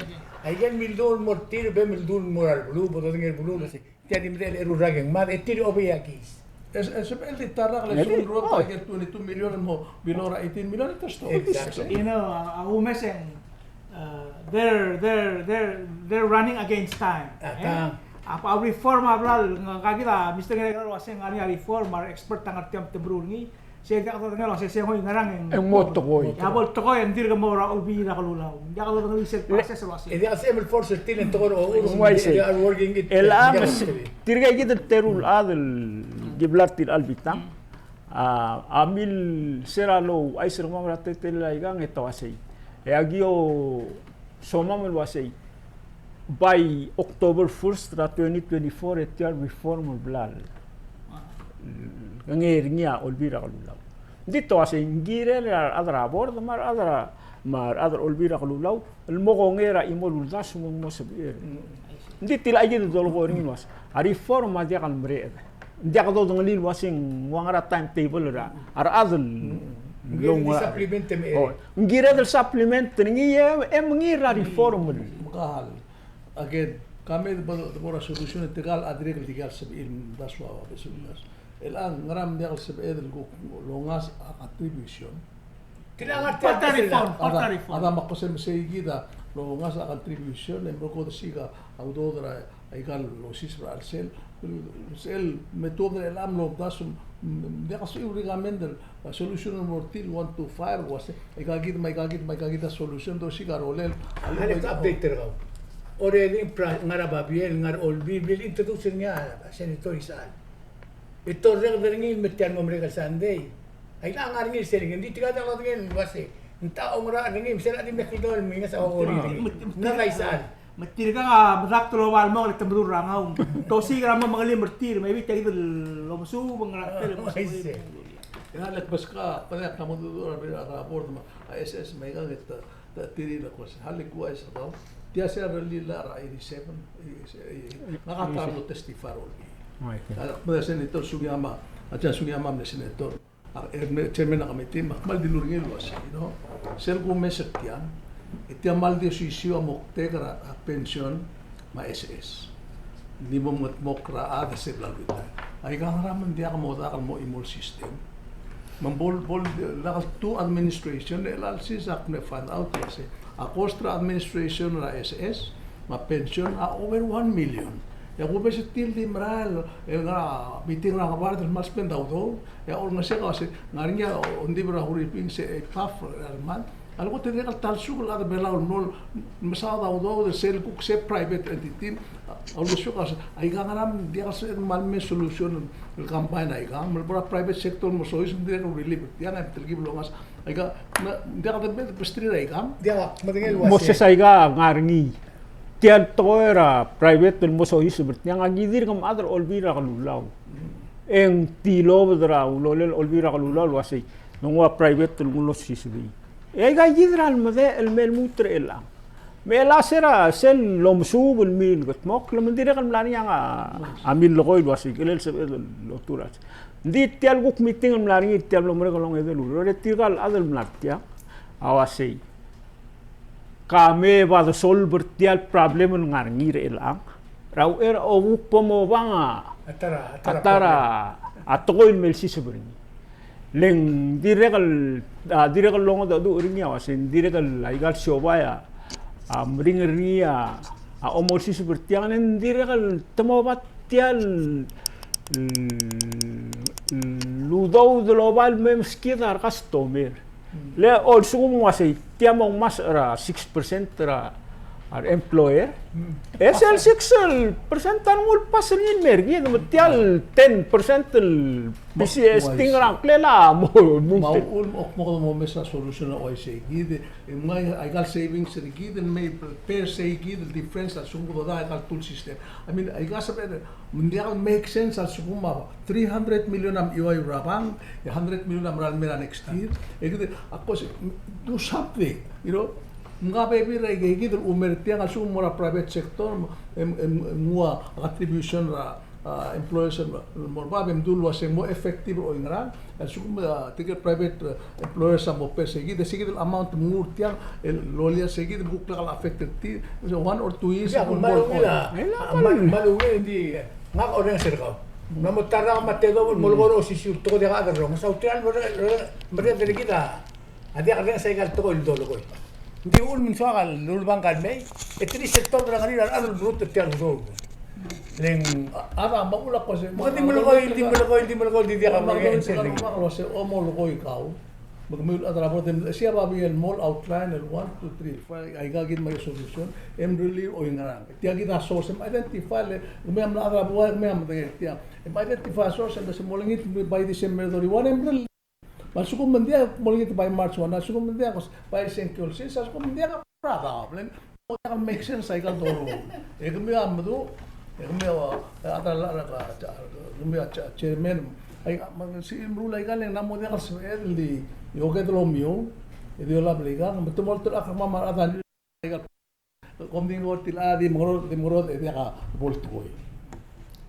Aike el mildung el mo er tir, be mildung el mo er a beluu, bo dodengei er a beluu, me se tia di medengei el eru el rak e ng mad, e tir a obei a case. E, e sebechel di ta el rak el lsekum ng ruebet aike el twenty-two million el mo below er a eighteen million, e te stop. Exactly. You know, a, a umes e ng Uh, they're, they're, they're, they're running against time. A, eh? A, a reform a bla, ng, ngka kid a Mister Ngerekerei a uasei ng ngar er ngii a reform, a re expert a ngar tiang me te meruul ngii. Sel diak dodengei el uasei se ngoi ngerang e ng mo tekoi. E a bo el tekoi e ng dirk mo er a Olbiil er a Kelulau. Diak dodengei sel process el uasei. E diak sebechem el force er tir e ng tekoi er a uaisei. They are working it. El a, tirka kid el teru el chad el di bla er tir a le bitang. A, a mil sera lo uaisei er kemam er a teletelel aikang e te uasei. E aki osomam el uasei. By October first er a twenty twenty-four e tia el reform el bla el kengei er ngii a Olbiil er a Kelulau. Ng di te uasei ng kirel a rechad er a board me a rechad er a, me a rechad er a Olbiil er a Kelulau el mo kongei er a chimo el uldasu me ng mo sebechir. Ng di tia kid el dolekoi er ngii el uasei a reform a diak el mereched. Ng diak dodengelii el uasei ng ua ngera timetable er a, a rechad el, mm, ng kired el supplement er ngii e, e mengiil er a reform. Again, kemam a bo er a solution e tirka el chad a dirrek el dikea el sebechir el uldasu a besul el uldasu. El a ngera me ng diak el sebeched el kuk longasech a contribution. Tia a ngar tia el reform, part a reform. A da me ak kmo se me sei kid a longasech a contribution e merekong e osiik a udoud er a aika el osiseb er a chelsel. Sel me tuobed er chelechang el omdasu, mm, diak a sebechir el recommend a solution el mo er tir el one two five el uasei aika kid me aika kid me aika kid a solution, dosiik a rolel. A let's update er kau. Already ngar er a babier, ngar er a Olbiil, el introduce er ngii a Senator Isechal. E te orreked er ngii el me tia el mo merek el Sunday. Aika ngar er ngii el selling, ng di tirka diak lodengei el uasei ng techa a oungerachel er ngii, me sel a di mle kldong el menges a okerir. Ng ngar er a Isechal. Me tirka a medakt el oba el mong e te meduch er a ngau. Te osiik er a mo mengelim er tir, me a bita kid el omesuub e ng ngar er a tel. Aisei. Ia, le kbeskak, pede ak mo dmu er a board me a S S me aika e te, te tir el kmo se, hale kuk uaisei er kau. Tia se a rellii er a eighty-seven, ngak a ta el mlo testify er a Olbiil. Aike. A, me a Senator Sugiyama, a tia Sugiyama a mle senator. A, e, me, chairman er a committee, me ak kmal dilu er ngii el uasei, you know, sel kumes er tiang, e tia kmal di osisiu a moktek er a, a pension me a S S. Di mo mengetmokl er a chad e se bla el retire. Aika ngera me ng diak mo dak el mo chimo el system. Me ng bo, bo, lak el two administration, e chelecha el sils ak mle find out el uasei a cost er a administration er a S S me a pension a over one million. E a kumes er tir el di merael, e ngar er a meeting er a ngebard el kmal spend a udoud, e a orrenges er a uasei, ngar er ngii a ongdibel er a Huriping se a half er a month. A leko te dirrek el ta el suk el chad er a Belau el mlo mesaod a udoud er sel kuk se private entity. A uldesuek a uasei, aika ngera me ng diak el sebeched el kmal mei solution el combine aika, me le bo er a private sector el mo soiseb, ng dirrek el relief er tiang e telkib el ongasech. Aika, me ng diak de besterir aika. Diak, medengei el uasei. Moses, aika ngar er ngii. Tia el tekoi er a private el mo soiseb er tiang, aki dirk mchad er a Olbiil er a Kelulau. E ng tilobed er a ulolel Olbiil er a Kelulau el uasei ng ua private el nguu el osisebii. E aika kid er a lemedechel el me lmuut er chelechang. Me chelecha se er a sel lomesuub el mle ketmokl, me ng dirrek el mla er ngii a, a mle lekoi el uasei, kele el sebeched el lotur a. Ng di tia el kuk meeting el mla er ngii, tia el mlo merek el ongedei el ureor, e tirka el chad el mla er tiang a uasei, ka me ba de solve er tia el problem el ngar er ngii er chelechang er a uchei er a kuk bo mobang a, a ta er a, a ta er a, a tekoi el me lsiseb er ngii. Le ng dirrek el, a, dirrek el longedecheduch er ngii a uasei, ng dirrek el aika el siobai a, a meringel er ngii a, a omolsiseb er tiang, le ng dirrek el te mo oba tia el, el udoud el oba el me meskid a re customer. Le olsekum ng uasei tia mo ngmasech er a six percent er a, a re employer. E sel six percent a nguu el pass er ngii el mer kid, me tia el ten percent el PCS ting er a ngklel a mo, mo. Me a uchul me ak mo kede mo mesa solution a uaisei kid, e mngai aika el savings er kid el mei per se kid el difference a lsekum kede oda aika el two system. I mean, aika sebeched Me ng diak el make sense a lsekum a three hundred million a mechiuaiu er a bank, e hundred million a mera el mei er a next year. E kede, of course, do something, you know. Mnga bebil er a ikei kid el umer tiang a lsekum mo er a private sector, e, e, e nguu a contribution er a, a, employers el mo er bab, e mdu el uasei ng mo effective er oingerang. A lsekum, a, tirke el private, e, employers a mo pay er se kid, e se kid el amount el mngur tiang, el lolia er se kid, me kuk lak el affect er tir, one or two years. Ia, me ng mo, me ng mo, me ng mo, me ng di, ngak a orrenges er kau. Ng mo ta er a me a tedobel el mo lekoi er a osisiu el tekoi, diak a derreng. Sa tia el merreder er kid a diak a derrenges aika el tekoi el dolekoi. Ng di uchul me ng soak a lulebangk el mei, e te di sel tobed er a ngerir a rechad el lmuut er tia el udoud. Le ng, a, a, me a uchul a ko se, me kede di melekoi, di melekoi, di melekoi, di diak a melekoi, se, me a ko se, o mo lekoi kau. Me kemiu el chad er a board, e mle, sei a babier el mo outline el one, two, three, four, aika kid me a solution, e mrellii oingerang. Tia kid a source, e m identify le, kemiu a mle chad er a buai, kemiu a medengei tia. E m identify a source, e mle se mo olengit, by December thirty-one, e mrellii. Me a lsekum ng diak, mo olengit by March one, a lsekum ng diak, by sengkio el sils, a lsekum ng diak, a radaob, le ng, mo diak el make sense aika el doruul. E kemiu a meduch, e kemiu a, e a ta el, a, a, a, kemiu a cha-, chairman, aika, me ng sebechir el meruul aika le ng mo diak el sebeched el di, e okede el omiou, e di olab el aika, me te mo olterau a kemam a rechad a, aika el Kom di ngodech el a di mengerodech, di mengerodech, e diak a bo el tekoi.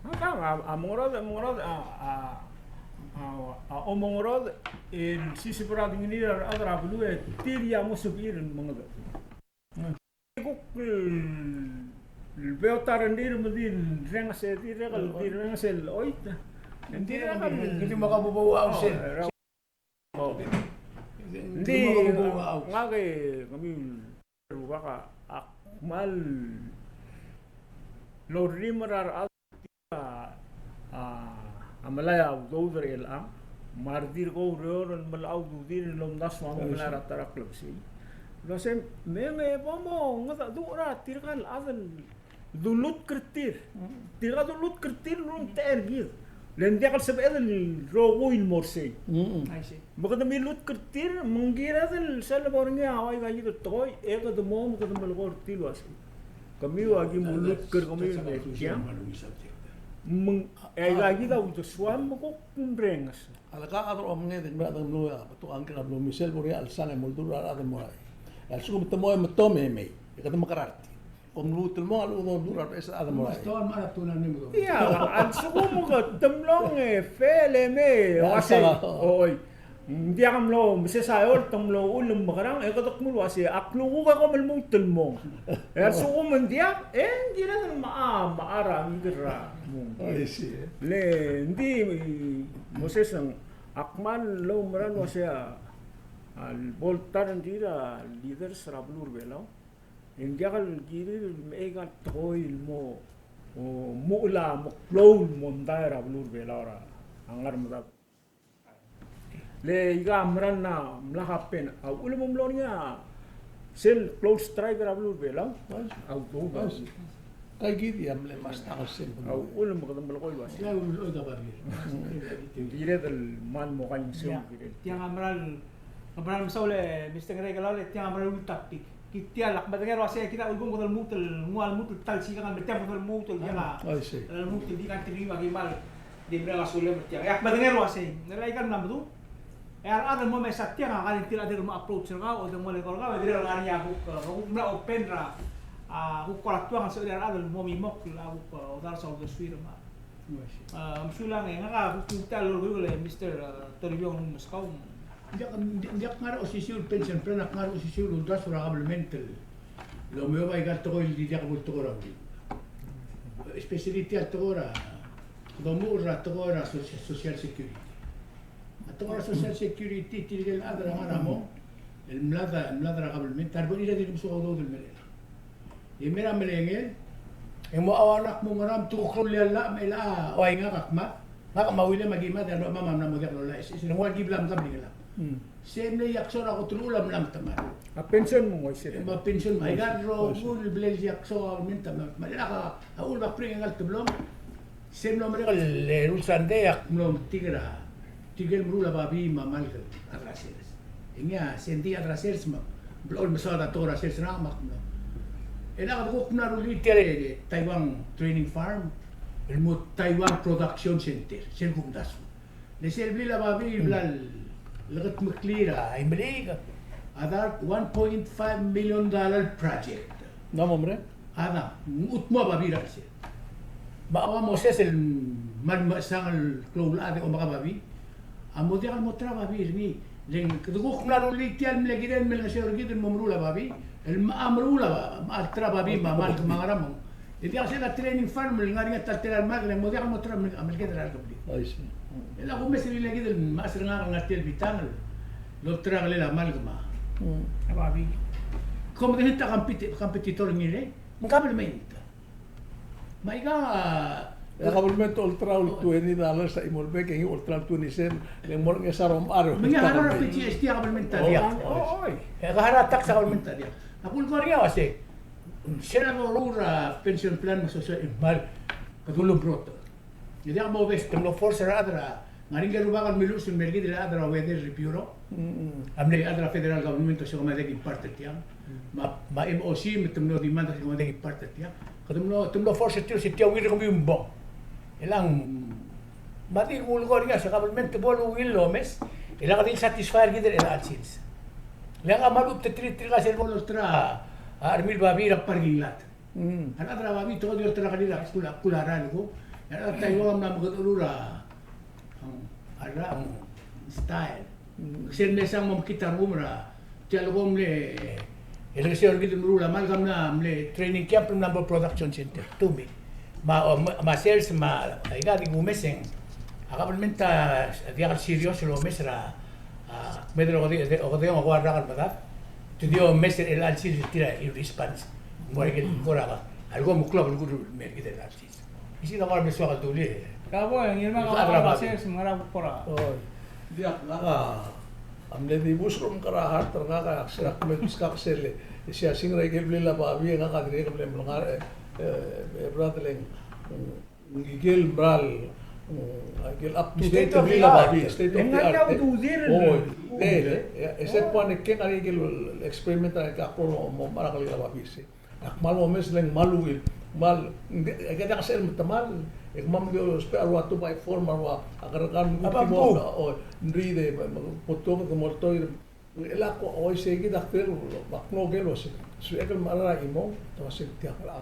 A, a, a mengerodech, mengerodech, a, a, a, a omengerodech, e siseb er a dengir a rechad er a beluu, e tir a mo sebechir el mengerodech. Kuk el, el beot a rengrir me di renges, e di rek el, di renges el oit. Di rek el, di mo kabubou a ausen. Ng di, ngak e, kemiu el rubak a, ak kmal orrimel er a rechad a, a, a melai a udoud er chelechang, me a redil ko oureor el melecha a ududir el omdasu a melai er a ta er a klebesei. Lo se, me ng e bo mo, ngedecheduch er tirka el chad el dulutk er tir. Tirka dulutk er tir el ultebechel er kid. Le ng diak el sebeched el rokui el mo er sei. Me kede milutk er tir, me ng kired el sel bo er ngii a ua aika kid el tekoi, e kede mo, me kede melekoi er tir el ua sei. Kemiu a ki mulutk er kemiu el mei er tiang. Me ng, e aika kid a uldesuam me kuk mrenges. A leka a chad er a omenged e ng mera el mlo, a betok a ngklir a mlo misel bo er ngii a chelsang e mo oldurech er a rechad el mo er a. A lsekum te mo e metom e mei, e kede mekerang er tir. Kom lmuut el mong a lechub e oldurech er a rebeches el chad el mo er a. Ia, a lsekum ke te mlong e fail e mei, ua sei, oi. Ng diak mlo meses a eolt, te mlo chull el mekerang, e kede kmo el ua sei, a klukuk e kom lmuut el mong. E a lsekum ng diak, e ng kired el mechar, mechar a ngii er a mong. Le ng di, Moses, ng Ak kmal oumerang el uasei a, a lebo el ta er ngii a leaders er a beluu er a Belau, e ng diak el kirir el mechei aika el tekoi el mo, o, mo uchul a meklou el mondai er a beluu er a Belau er a ngar medad. Le aika a mera el mla happen, a uchul me ng mlo er ngii a sel klou el strike er a beluu er a Belau. A udoud a. Kaikid a mle mastang el sel. A uchul me kede melekoi el uasei. Kired el kmal mo kaingeseu el kirel. Tiang a mera el, mera el mesaul e Mister Ngerkelau, le tiang a mera el topic. Kid tia el ak medengei el uasei kid a ulekum kede lmuut el, nguu a lmuut el ta el sikang el me tiang kede lmuut el tiang a, lmuut el di continue me aki kmal di mereng a sulem er tiang. E ak medengei el uasei, ng mera aika el mla meduch. E a rechad el mo mesa tiang a kall e ng tir a dirk mo approach er kau, e de mo le kau er kau, e dirrek el ngar er ngii a kuk, e, kuk mla open er a, a, kuk kora tuang el sebechir a rechad el mo mimokl a kuk, e, odars a uldesuir me a. A, mesulang e ngak a kuk tia el lolekoi el Mister, e, Toribiong el meskau. Ng diak, ng diak ngar er a osisiu el pension plan, ak ngar er a osisiu el uldasu er a government el omeob aika el tekoi el di diak bo el tekoi er a uriul. Especially tia el tekoi er a, domuchel er a tekoi er a socia-, social security. A tekoi er a social security, tirke el chad er a ngar er a mong el mlad, mlad er a government, a rebechir a di mesuk a udoud el merek. E mera el melengel, e mo ua ngak mo ngera me te kuk rullii a llach me chelecha ua ngak a kmad, ngak me a William a ki mad, e a rechemam a mla mo diak lolai, e se, se, ng ua ki bla mkam di ngelak. Se mle iaksok er a kot el uchul a mla metemall. A pension me ng uaisei. E me a pension me aika el rokui el bla el iaksok a government a mla metemall. Lak a uchul me ak bring aika el teblong. Se mlo merek el, e, Sunday ak mlo metik er a, tirke el meruul a babii me a malk el chad er a sers. E ngii a se ng di chad er a sers me a blechoel mesaod a tekoi er a sers er ngak me ak mlo. E lak de kuk mla rullii tia el Taiwan Training Farm el mo Taiwan Production Center, sel kumdasu. Le sel blil a babii el bla lekedmeklii er a Imeliik a dart one point five million dollar project. Ng mo merek? A dam, ng mo a babii er a sel. Me a ua Moses el kmal mechesang el klou el chad e omak a babii. A mo diak el mo ta er a babii er ngii. Le ng kede kuk mla rullii tia el mle kirel el me lengeseu er kid el mo meruul a babii el me a meruul a, me a ta er a babii me a malk me a ngerang. E diak sel a training farm el ngar er ngii a ta el tela el malk, le ng mo diak el mo ta er a mel-, a meleked er a rekebliil. I see. E le a kumes er ngii el kid el mechas er ngak el ngar tia el bitang el olterau a kelel a malk me a babii. Kom medengei a competi-, competitor er ngii el, ng government. Me aika, e a government a olterau el twenty dollars a chimo el bek, e ngii a olterau el twenty cents, le ng mo er ngii a sar omechar. Me ng ngar er a P G S T a government a diak. Oi. E a ngar er a tax a government a diak. A kulekoi er ngii a uase, sel loruul a pension plan me a social, e kmal, kede ulemrot. E diak bo best, te mlo force er a chad er a, ngar er ngii a rubak el miluches el mer kid el chad er a Weather Bureau. Mm. A mle chad er a federal government a se kemam a diak ki part er tiang. Mm. Me a, me a M O C me te mlo demand a se kemam a diak ki part er tiang. Kede mlo, te mlo force er tir se tia ungil er kemiu el bong. E le ng, me a di kulekoi er ngii a se government a bo el ungil el omes, e le kede di satisfy er kid er chelecha el sils. Le ngak a kmal updeted er tirka sel bo lolterau a, a chermil babii er a parking lot. Mm. A rechad er a babii a tekoi di olterau a kelir a kul, kul a rael ko. A rechad er a Taiwan a mla mekedechor er a, a rechad, style. Mm. Sel mesang mo mekngit a rengum er a, tia el ko mle, el keseu er kid el meruul a mal, ka mla mle training camp el mla mo production center, two mil. Me a, o, me a, me a sales, me a, aika di kumes e ng, a government a diak el serious el omes er a, a, medal okedei, okedei, okedei a rak el medad. Te di omes er chelecha el sils el tir a response. Mo er a ikel kora ka. A leko mo klou a belkul el mer kid er chelecha el sils. Isei a kora mle soak el dulii. Ka bo, e ngii me a kora sils me a kora kora. Oi. Diak, ngak a mle dibus er a omkar a heart er ngak a se ak mle diskak sel, e siasing er a ikel blil a babii, e ngak a dirrek el mle mlengar, e, e, e, brother Leng, mm, Ngikel mera el, mm, ngikel up to date er ngii a babii, state of the art. Oi, e, e, e se kmo ng ngar er ngii a ikel experiment er a ikel kmo mo mera el ngikel a babii se. Ak kmal omes le ng kmal ungil, kmal, e ke diak sel metemall, e kemam di ousbech a rua two by four me a rua, a kerrekar me a kuk timo, o, ng ridei, me, me, potuong, ke moltoir, E le ak uaisei kid a kdei el, ak nguu el uasei, suebek el mechar a chimong, te uasei tiang, a,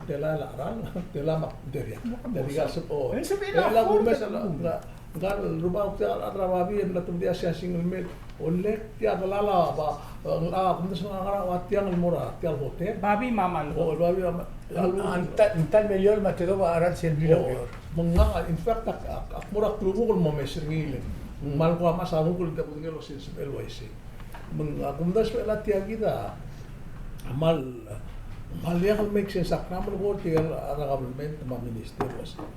tela el cheral, tela me a, tela. Tela el sebechel, o. E le ak umes a, ngka el rubak tia el chad er a babii, e mla tebedii a siasing el mei, olek tia el kelala, ba, a, kumdasu a ngar er a ua tiang el mo er a, tia el hotel. Babii me a mal. O, babii me a mal. Ng ta, ng ta el meliol me a tedobech a cheral sel blil a ureor. Me ngak, in fact, ak, ak, ak mo er a klukuk el mo omes er ngii le ng kmal kuk a mechas a kuk el di kudengei el uasei, sebechel uaisei. Me ng, a, kumdasu el tia kid a kmal, kmal diak el make sense a kmal melekoi er tirke el chad er a government me a minister el uasei,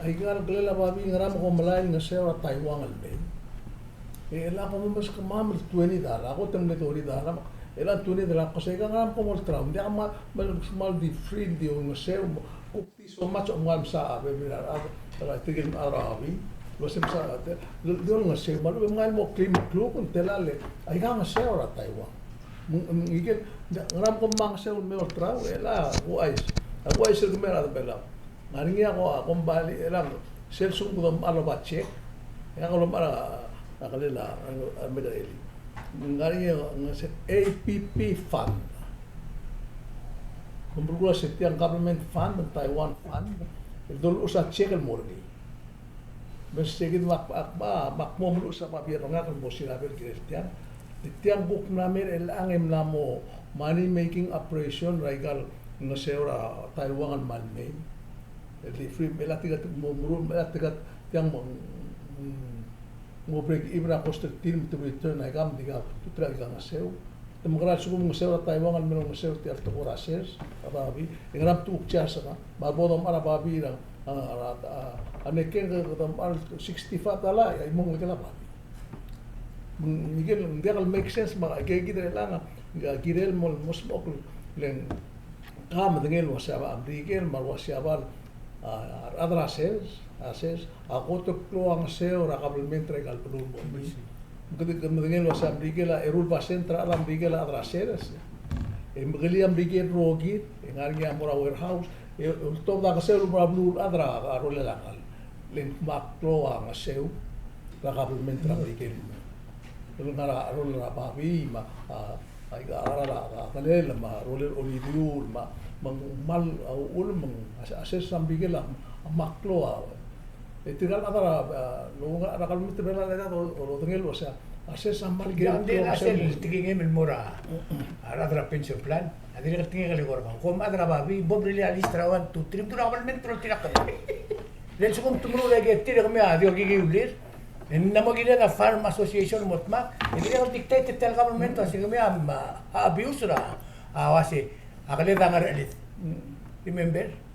aika el kelel a babii, ngera me kom melai el ngeseu er a Taiwan el mei? E chelecha kom omes kemam el twenty dollar, a kot e mle thirty dollar, e chelecha twenty dollar, ko sei ka ngera me kom olterau, ng diak me, me, kmal di free, di olengeseu, kuk di so much, ng kmal mesa a bebil er a, er a, er a, tirke el chad er a babii, el uasei mesa, te, di olengeseu, me a lechub e ng kmal mo klim el kluk, ng tela le, aika ngeseu er a Taiwan. Me ng, me ng ikel, ngera me kom mo ngeseu el me olterau, e le ak ouchais, ak ouchais el kemiu er a rechad er a Belau. Ng ngar er ngii a ko, a kombalii, e le ng sel lsekum kede omechar el oba check, e ak lomechar a, a kelel a, a, a mekerelii. Ng ngar er ngii a, ng sel A P P fund. Kom belkul a se tiang government fund, Taiwan fund, el doluches a check el mo er ngii. Me se kid me ak, ak, me ak mo meluches a babier er ngak el mo sirabe el kirel tiang. E tiang kuk mla mer chelechang e mla mo money making operation er aika el ngeseu er a Taiwan el kmal mei. El di free, me a tirka te mo meruul, me a tirka tiang mo, mm, mo break even a cost er tir me te return aika me di ka, te try aika ngeseu. Te mekerang el lsekum ng ngeseu er a Taiwan el mei el ngeseu er tia el tekoi er a sers, a babii, e ngera me te kuk charge er ngii, me a bo domechar a babii er a, a, a, a, a nekeng ke, ke domechar sixty-five dollar, a chimong el ngikel a babii. Me ng, ngikel, ng diak el make sense, me aike kid er chelechang, ng kirel mo, mo smechokl, le ng, ka medengei el uasei a Merikel, me a uasei a bal, a, a rechad er a sers, a sers, a kot el klou a ngeseu er a kabelment er aika el beluu el mo. Kede, kede medengei el uasei a Merikel a eru el basent er a chad er a Merikel a chad er a sers. E mekelii a Merikel el rokir, e ngar er ngii a mo er a warehouse, e oltobed a ngeseu el mo er a beluu el chad er a rolel a ngall. Le ng kmal klou a ngeseu er a kabelment er a Merikel. El ngar er a rolel a babii, me a, a, aika a, a, a, kelel, me a rolel a olidiuul, me a, me ng kmal a uchul, me ng a, a sers er a Merikel a, a kmal klou a, e tirka el chad er a, a, lo, ngar er a kabelment er a Belau a, o, o, lodengei el uasei a sers a kmal klou a sel tekingem el mo er a, a rechad er a pension plan, a dirrek el tekingek el kora, kom chad er a babii, bo mrellii a list er a one, two, three, me te dul a kabelment el oltirakl. Le lsekum te meruul aike el tir e kemiu a di okikiulir. E ng mo kired a Farm Association el mo dmak, e dirrek el dictate er tia el government el uasei kemiu a, a, a abuse er a, a uasei, a keled a ngerechelid. Remember?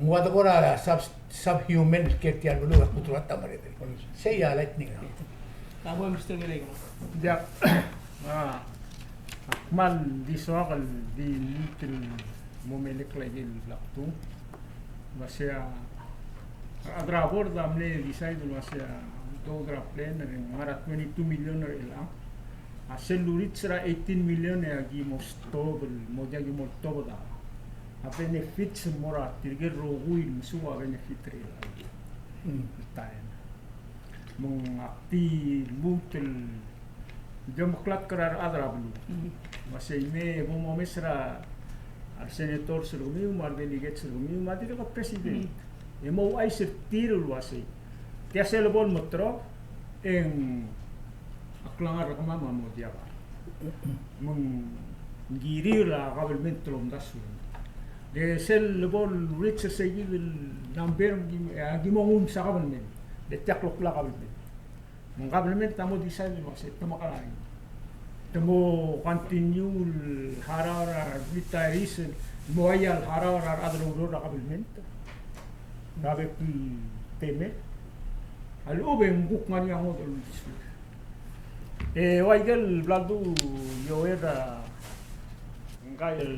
Ng ua de kora sub, subhuman el kiei er tia el beluu e ak ultuil er a ta me a rechad. Sei a lightning round. Ka bo, Mister Ngiraikerang. Diak. A, ak kmal di soak el di lmuut el mo melekoi a ikel bla kdung. Ua se a, a rechad er a board a mle decide el ua se a udoud er a plan er a ngar er a twenty-two million er chelechang. A sel lurich er a eighteen million e aki mo stop el, mo diak ki mo oltobed a benefits el mo er tirke el rokui el mesuub a benefit er chelechang. Mm. Taem. Me ng ak di lmuut el di omeklatk er a rechad er a beluu. Mm. Me sei me bo momes er a, a resenators er kemiu, me a redelegates er kemiu, me a dirrek el president. Mm. E mo ouchais er tir el ua sei. Tia sel bo lemeterob, e ng a klengar er kemam a mo diak. Me ng kirir a kabelment el omdasu. Le sel bo lurich er seikid el number, e aki mo nguu msa kabelment. Le tia kloklou a kabelment. Me ng kabelment a mo decide el ua se te mekerang. Te mo continue el harau er a retirees, mo ua ia el harau er a rechad el oureor er a kabelment er a bek el temel. A lechub e ng kuk ngar er ngii a ngodech el uldesuir. E ua ikel bla ledu, Joel, a ngka el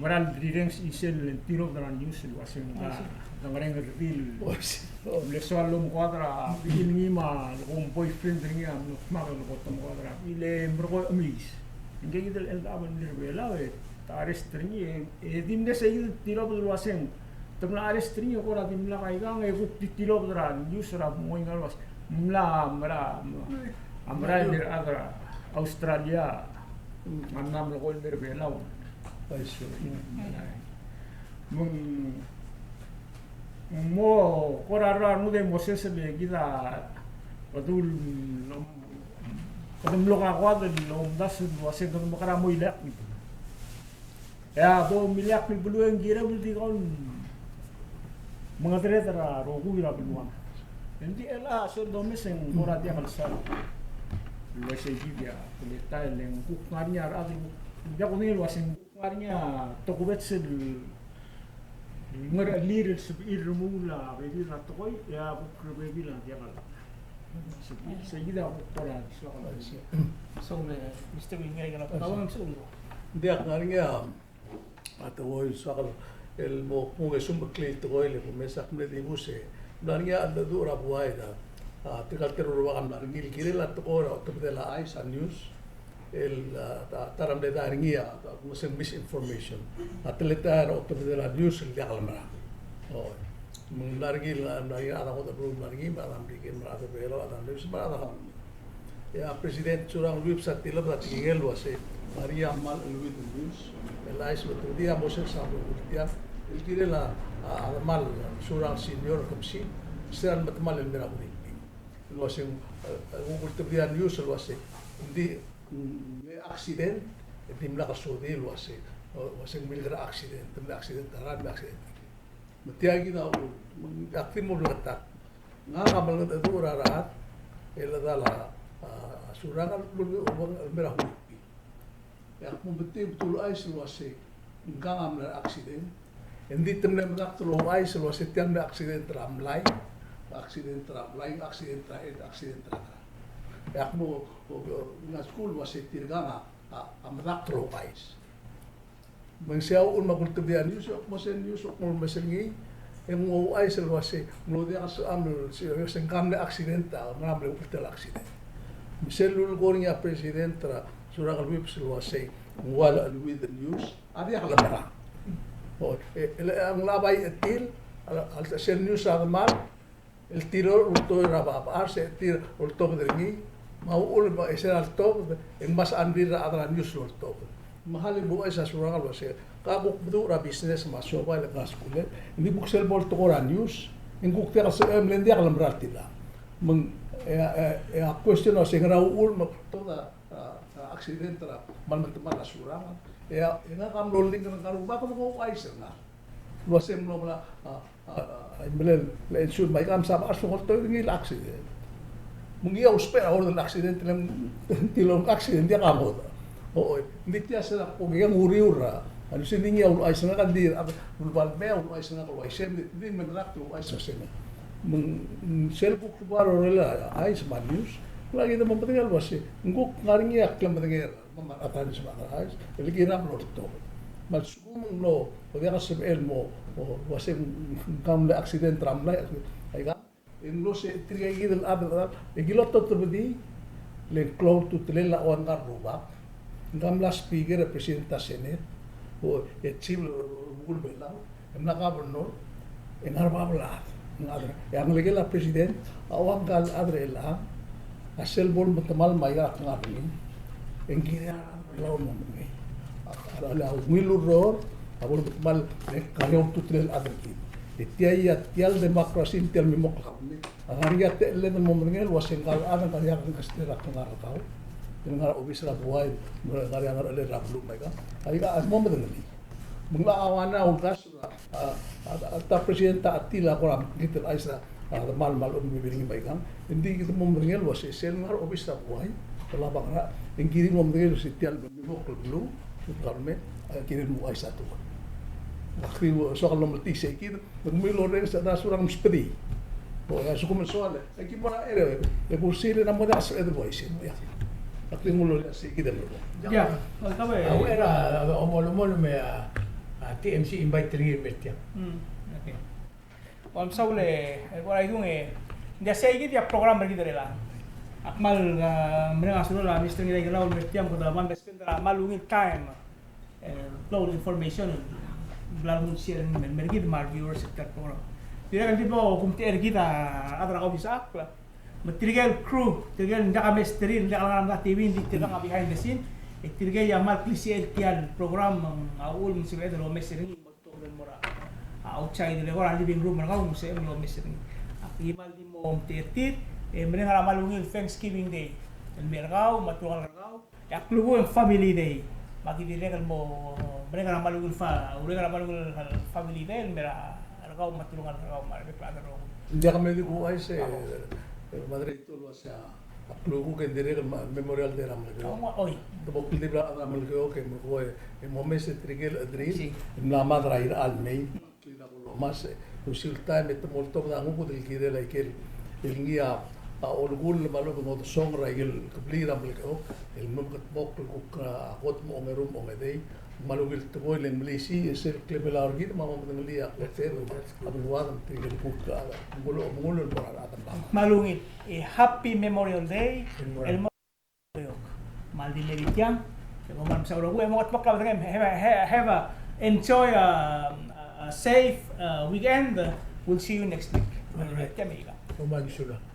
mera el rirrenges er sel tirobed er a news el ua se ngka, a, se, dengerenger er tir el, o, se, o, mle soal el omekoad er a bechil ngii me a leko boyfriend er ngii a mlo dmak el leko omekoad er a bechil e merekong e chemiis. Ngike kid el, el, el Belau e te arrest er ngii, e, e di mle sei kid el tilobed el uaseng te mla arrest er ngii e kora dimlak aikang, e kuk di tilobed er a news er a mo oingarang el uaseng mla, mla, mla, a mla er a rechad er a Australia a mla melekoi el mer a Belau. Me ng mo kora rengud e mo seseb e kid a, kede mlo kakoad el omdasu el uaseng kede mekera mo ileakl el beluu. E a bo mileakl el beluu e ng kirel el di kau el mengedereder er a rokui er a beluu. Ng di el a sel domes e ng kora diak el sal. Uaisei kid a teletael e ng kuk ngar er ngii a rechad el kuk, diak kudengei el uaseng ngar er ngii a tokubets el ngerechelir el sebechir el remuul a bebil er a tekoi, e a kuk rebebil a diak el sebechir. Sei kid a kuk kora soak el. So, me, Mister Wing, ngerang el kau, so. Diak, ngar er ngii a, a tekoi el soak el mo kmo ng sumeklii el tekoi el kmo mesa ak mle dibus e ng ngar er ngii a cheldecheduch er a buai er a, a, tirka el teru el rubak a mla er ngii el kirel a tekoi er a otebedel a chais a news. El, a, ta, ta er a mle dart er ngii a, a, uaseng misinformation. A teletael er a otebedel a news el diak lemerang. O, me ng mla er ngii, mla er ngii a rechad er a ngodech el beluu el mla er ngii, me a rechad er a Merikel, me a rechad er a Belau, a rechad er a news, me a rechad er a. E a President Surangel Whipps a tilobed a tekingel el uasei, me a ria a kmal cheleuid el news el chais me te di a mo sel sa mo er tia el kirel a, a, a demal Surangel Senior Kebesik, se er a lemetemall el mer a Uringping. El uaseng, e, e, kuk ultebedii a news el uasei, ng di, mm, mle accident, e dimlak a sodii el uasei, e, uaseng milker a accident, te mle accident a rechad, mle accident. Me tia kid a uchul, me ak di mo bleketakl. Ngak a melekedecheduch er a rechad, el chedal a, a, Surangel el, el, el mer a Uringping. E ak mo metik el betul ouchais el uasei, ngkang a mla er a accident. E ng di te mle medakt el ouchais el uasei tia el mle accident er a mlai, accident er a mlai, accident er a, accident er a. E ak mo, o, o, ng a skuul el uasei tirkang a, a, a medakt el ouchais. Me ng sei a uchul me ak ultebedii a news, e ak mo sel news, ak mo omes er ngii, e ng ouchais el uasei, ng mlo diak a sebecham el, se, se ngka a mle accident, a, ngera a mle uchul tia el accident. Me sel lulekoi er ngii a President er a Surangel Whipps el uasei, ng ua el cheleuid el news, a diak lemerang. O, e, e, e, ng locha bai chetil, a, a, sel news a demal, el tir el ultobed er a bechachar, se tir el ultobed er ngii, me a uchul me se er a letobed, e ng mla sebechir a rechad er a news el oltobed. Me a lebo ouchais a Surangel el uasei, ka kuk meduch er a business me a siobai le kuk skuul, e ng di kuk sel bo el tekoi er a news, e ng kuk diak el sebechem le ng diak lemerang er tiang. Me ng, e, e, e a question a uasei ngera uchul me tokubets a, a, accident er a kmal metemall a Surangel. E a, e ngak a mlo link er ngka el rubak me ng ouchais er ngak el uasei ng mlo mla, a, a, a, a, mle, le ensure me aika a msa bechar se ng oltoir er ngii el accident. Me ngii a ousbech er a order el accident, le ng tilobed el accident, diak a ngodech. O, o, ng di tia se er a kuk ngii a uriul er a, a lsekum ngii a uluchais er ngak el di, a, ulebal mei a uluchais er ngak el uaisei, ng di, di me ng rak el uluchais er ngak. Me ng, sel kuk bai er a rolel a chais me a news, ng kid a mo medengei el uasei, ng kuk ngar er ngii a klemedengei er a, me a, a, a chais, el kirel a mlo oltobed. Me a lsekum ng mlo, o diak a sebechel el mo, o, uasei ng, ng, ng mle accident er a mlai, aika, e ng mlo se tirka kid el chad, e ki lotobedii, le ng klou a ultutelel a ua ngka el rubak, ngka a mla speaker e president er a Senate, o, e chief er a beluu er a Belau, e mla governor, e ngar er a bab el chad, ng chad er, e a ngelekel a president, a ua ngka el chad er chelechang, a sel bo lemetemall me aika a ngar er ngii, e ng kirir a rechad er a Belau el mo medengei. A, a, a, a ungil ureor, a bo lemetemall, e ng kariau a ultutelel el chad er kid. E tia, tia el democracy, tia el mimokl el government. A ngar er ngii a techelled el mo medengei el uasei ngka el chad a ngar er ngii a kengkestel er a klengar er kau. El ngar er a obis er a buai, ngar er ngii a ngerchelel er a beluu me aika. Aika a mo medengelii. Me ng locha ua ngera a uldasu er a, a, a, a ta president a chetil a kora mekngit el chais er a, a, demal me a lechub e ng bebil er ngii me aikang. Ng di kid mo medengei el uasei sel ngar er a obis er a buai, el oba ngerang, e ng kirir el mo medengei el uasei tia el mimokl el beluu, el government, a kirir el mo ouchais a tekoi. Ak di soak el lomeltii sei kid, me kemiu el orrenges a ta Surangel msbedii. O, a lsekum e ng soal, e ki mo er a, e, e kursiil e ng mo diak sebeched el uaisei. Ia. Ak di nguu el uaisei kid el mo. Ia, a, a, a, a, omolemolem e a, a, T M C invite er ngii el mer tiang. Mm, okay. Ua mesaul e, e, kora idung e, ng diak sei kid a program er kid er chelechang. Ak kmal, a, mereng a sulir a Mister Ngiraikelau el mer tiang, kede kmal spend er a kmal ungil time, e, klou el information el bla lmuut el share el mer kid me a re viewers er tia el program. Dirrek el di bo kumtechei er kid a rechad er a Kausisechakl, me tirke el crew, tirke el diak a mesterir, diak a ngar er a T V, ng di tirka a behind the scene, e tirke a kmal klisichel tia el program, a uchul me ng sebeched el omes er ngii. Outside el eko er a living room er kau, me sebechem el omes er ngii. Aki kmal di mo omtechei er tir, e mereng a kmal ungil Thanksgiving Day el mer kau me a telungalek er kau. E a klukuk e ng Family Day. Me aki dirrek el mo mereng a kmal ungil fa-, ureng a kmal ungil Family Day el mer kau me a telungalek er kau me a rebek el chad el rokui. Ng diak me di kuchais e, e, moderator el uasei a klukuk e ng dirrek el ma-, Memorial Day er a Melekeok. Oi. Te bo kldibel a rechad er a Melekeok e melekoi e momes er tirke el chederir el mla mad er a irechar el mei. Kid a bo lomes e osiik el taem e te mo oltobed a nguked el kirel a ikel, el ngii a, a olekull me a lobengedesong er a ikel kebliil er a Melekeok el mlo mekedmokl el kuk a kot me a ongeru me a ongedei. Me a ungil tekoi el melisiich e sel klebelau er kid me a mo medengelii a klechad a beluad me tirke el kuk a mengull, mengull el mo er a rechad el mla. Me a ungil, e, happy Memorial Day. Memorial. El mo Kmal di mei er tiang, e kom kmal mesaul el rokui, e mo kuk a bedengem, have a, have a, enjoy a, a safe, uh, weekend. We'll see you next week. All right. Tia mei ka. Kom kmal mesulang.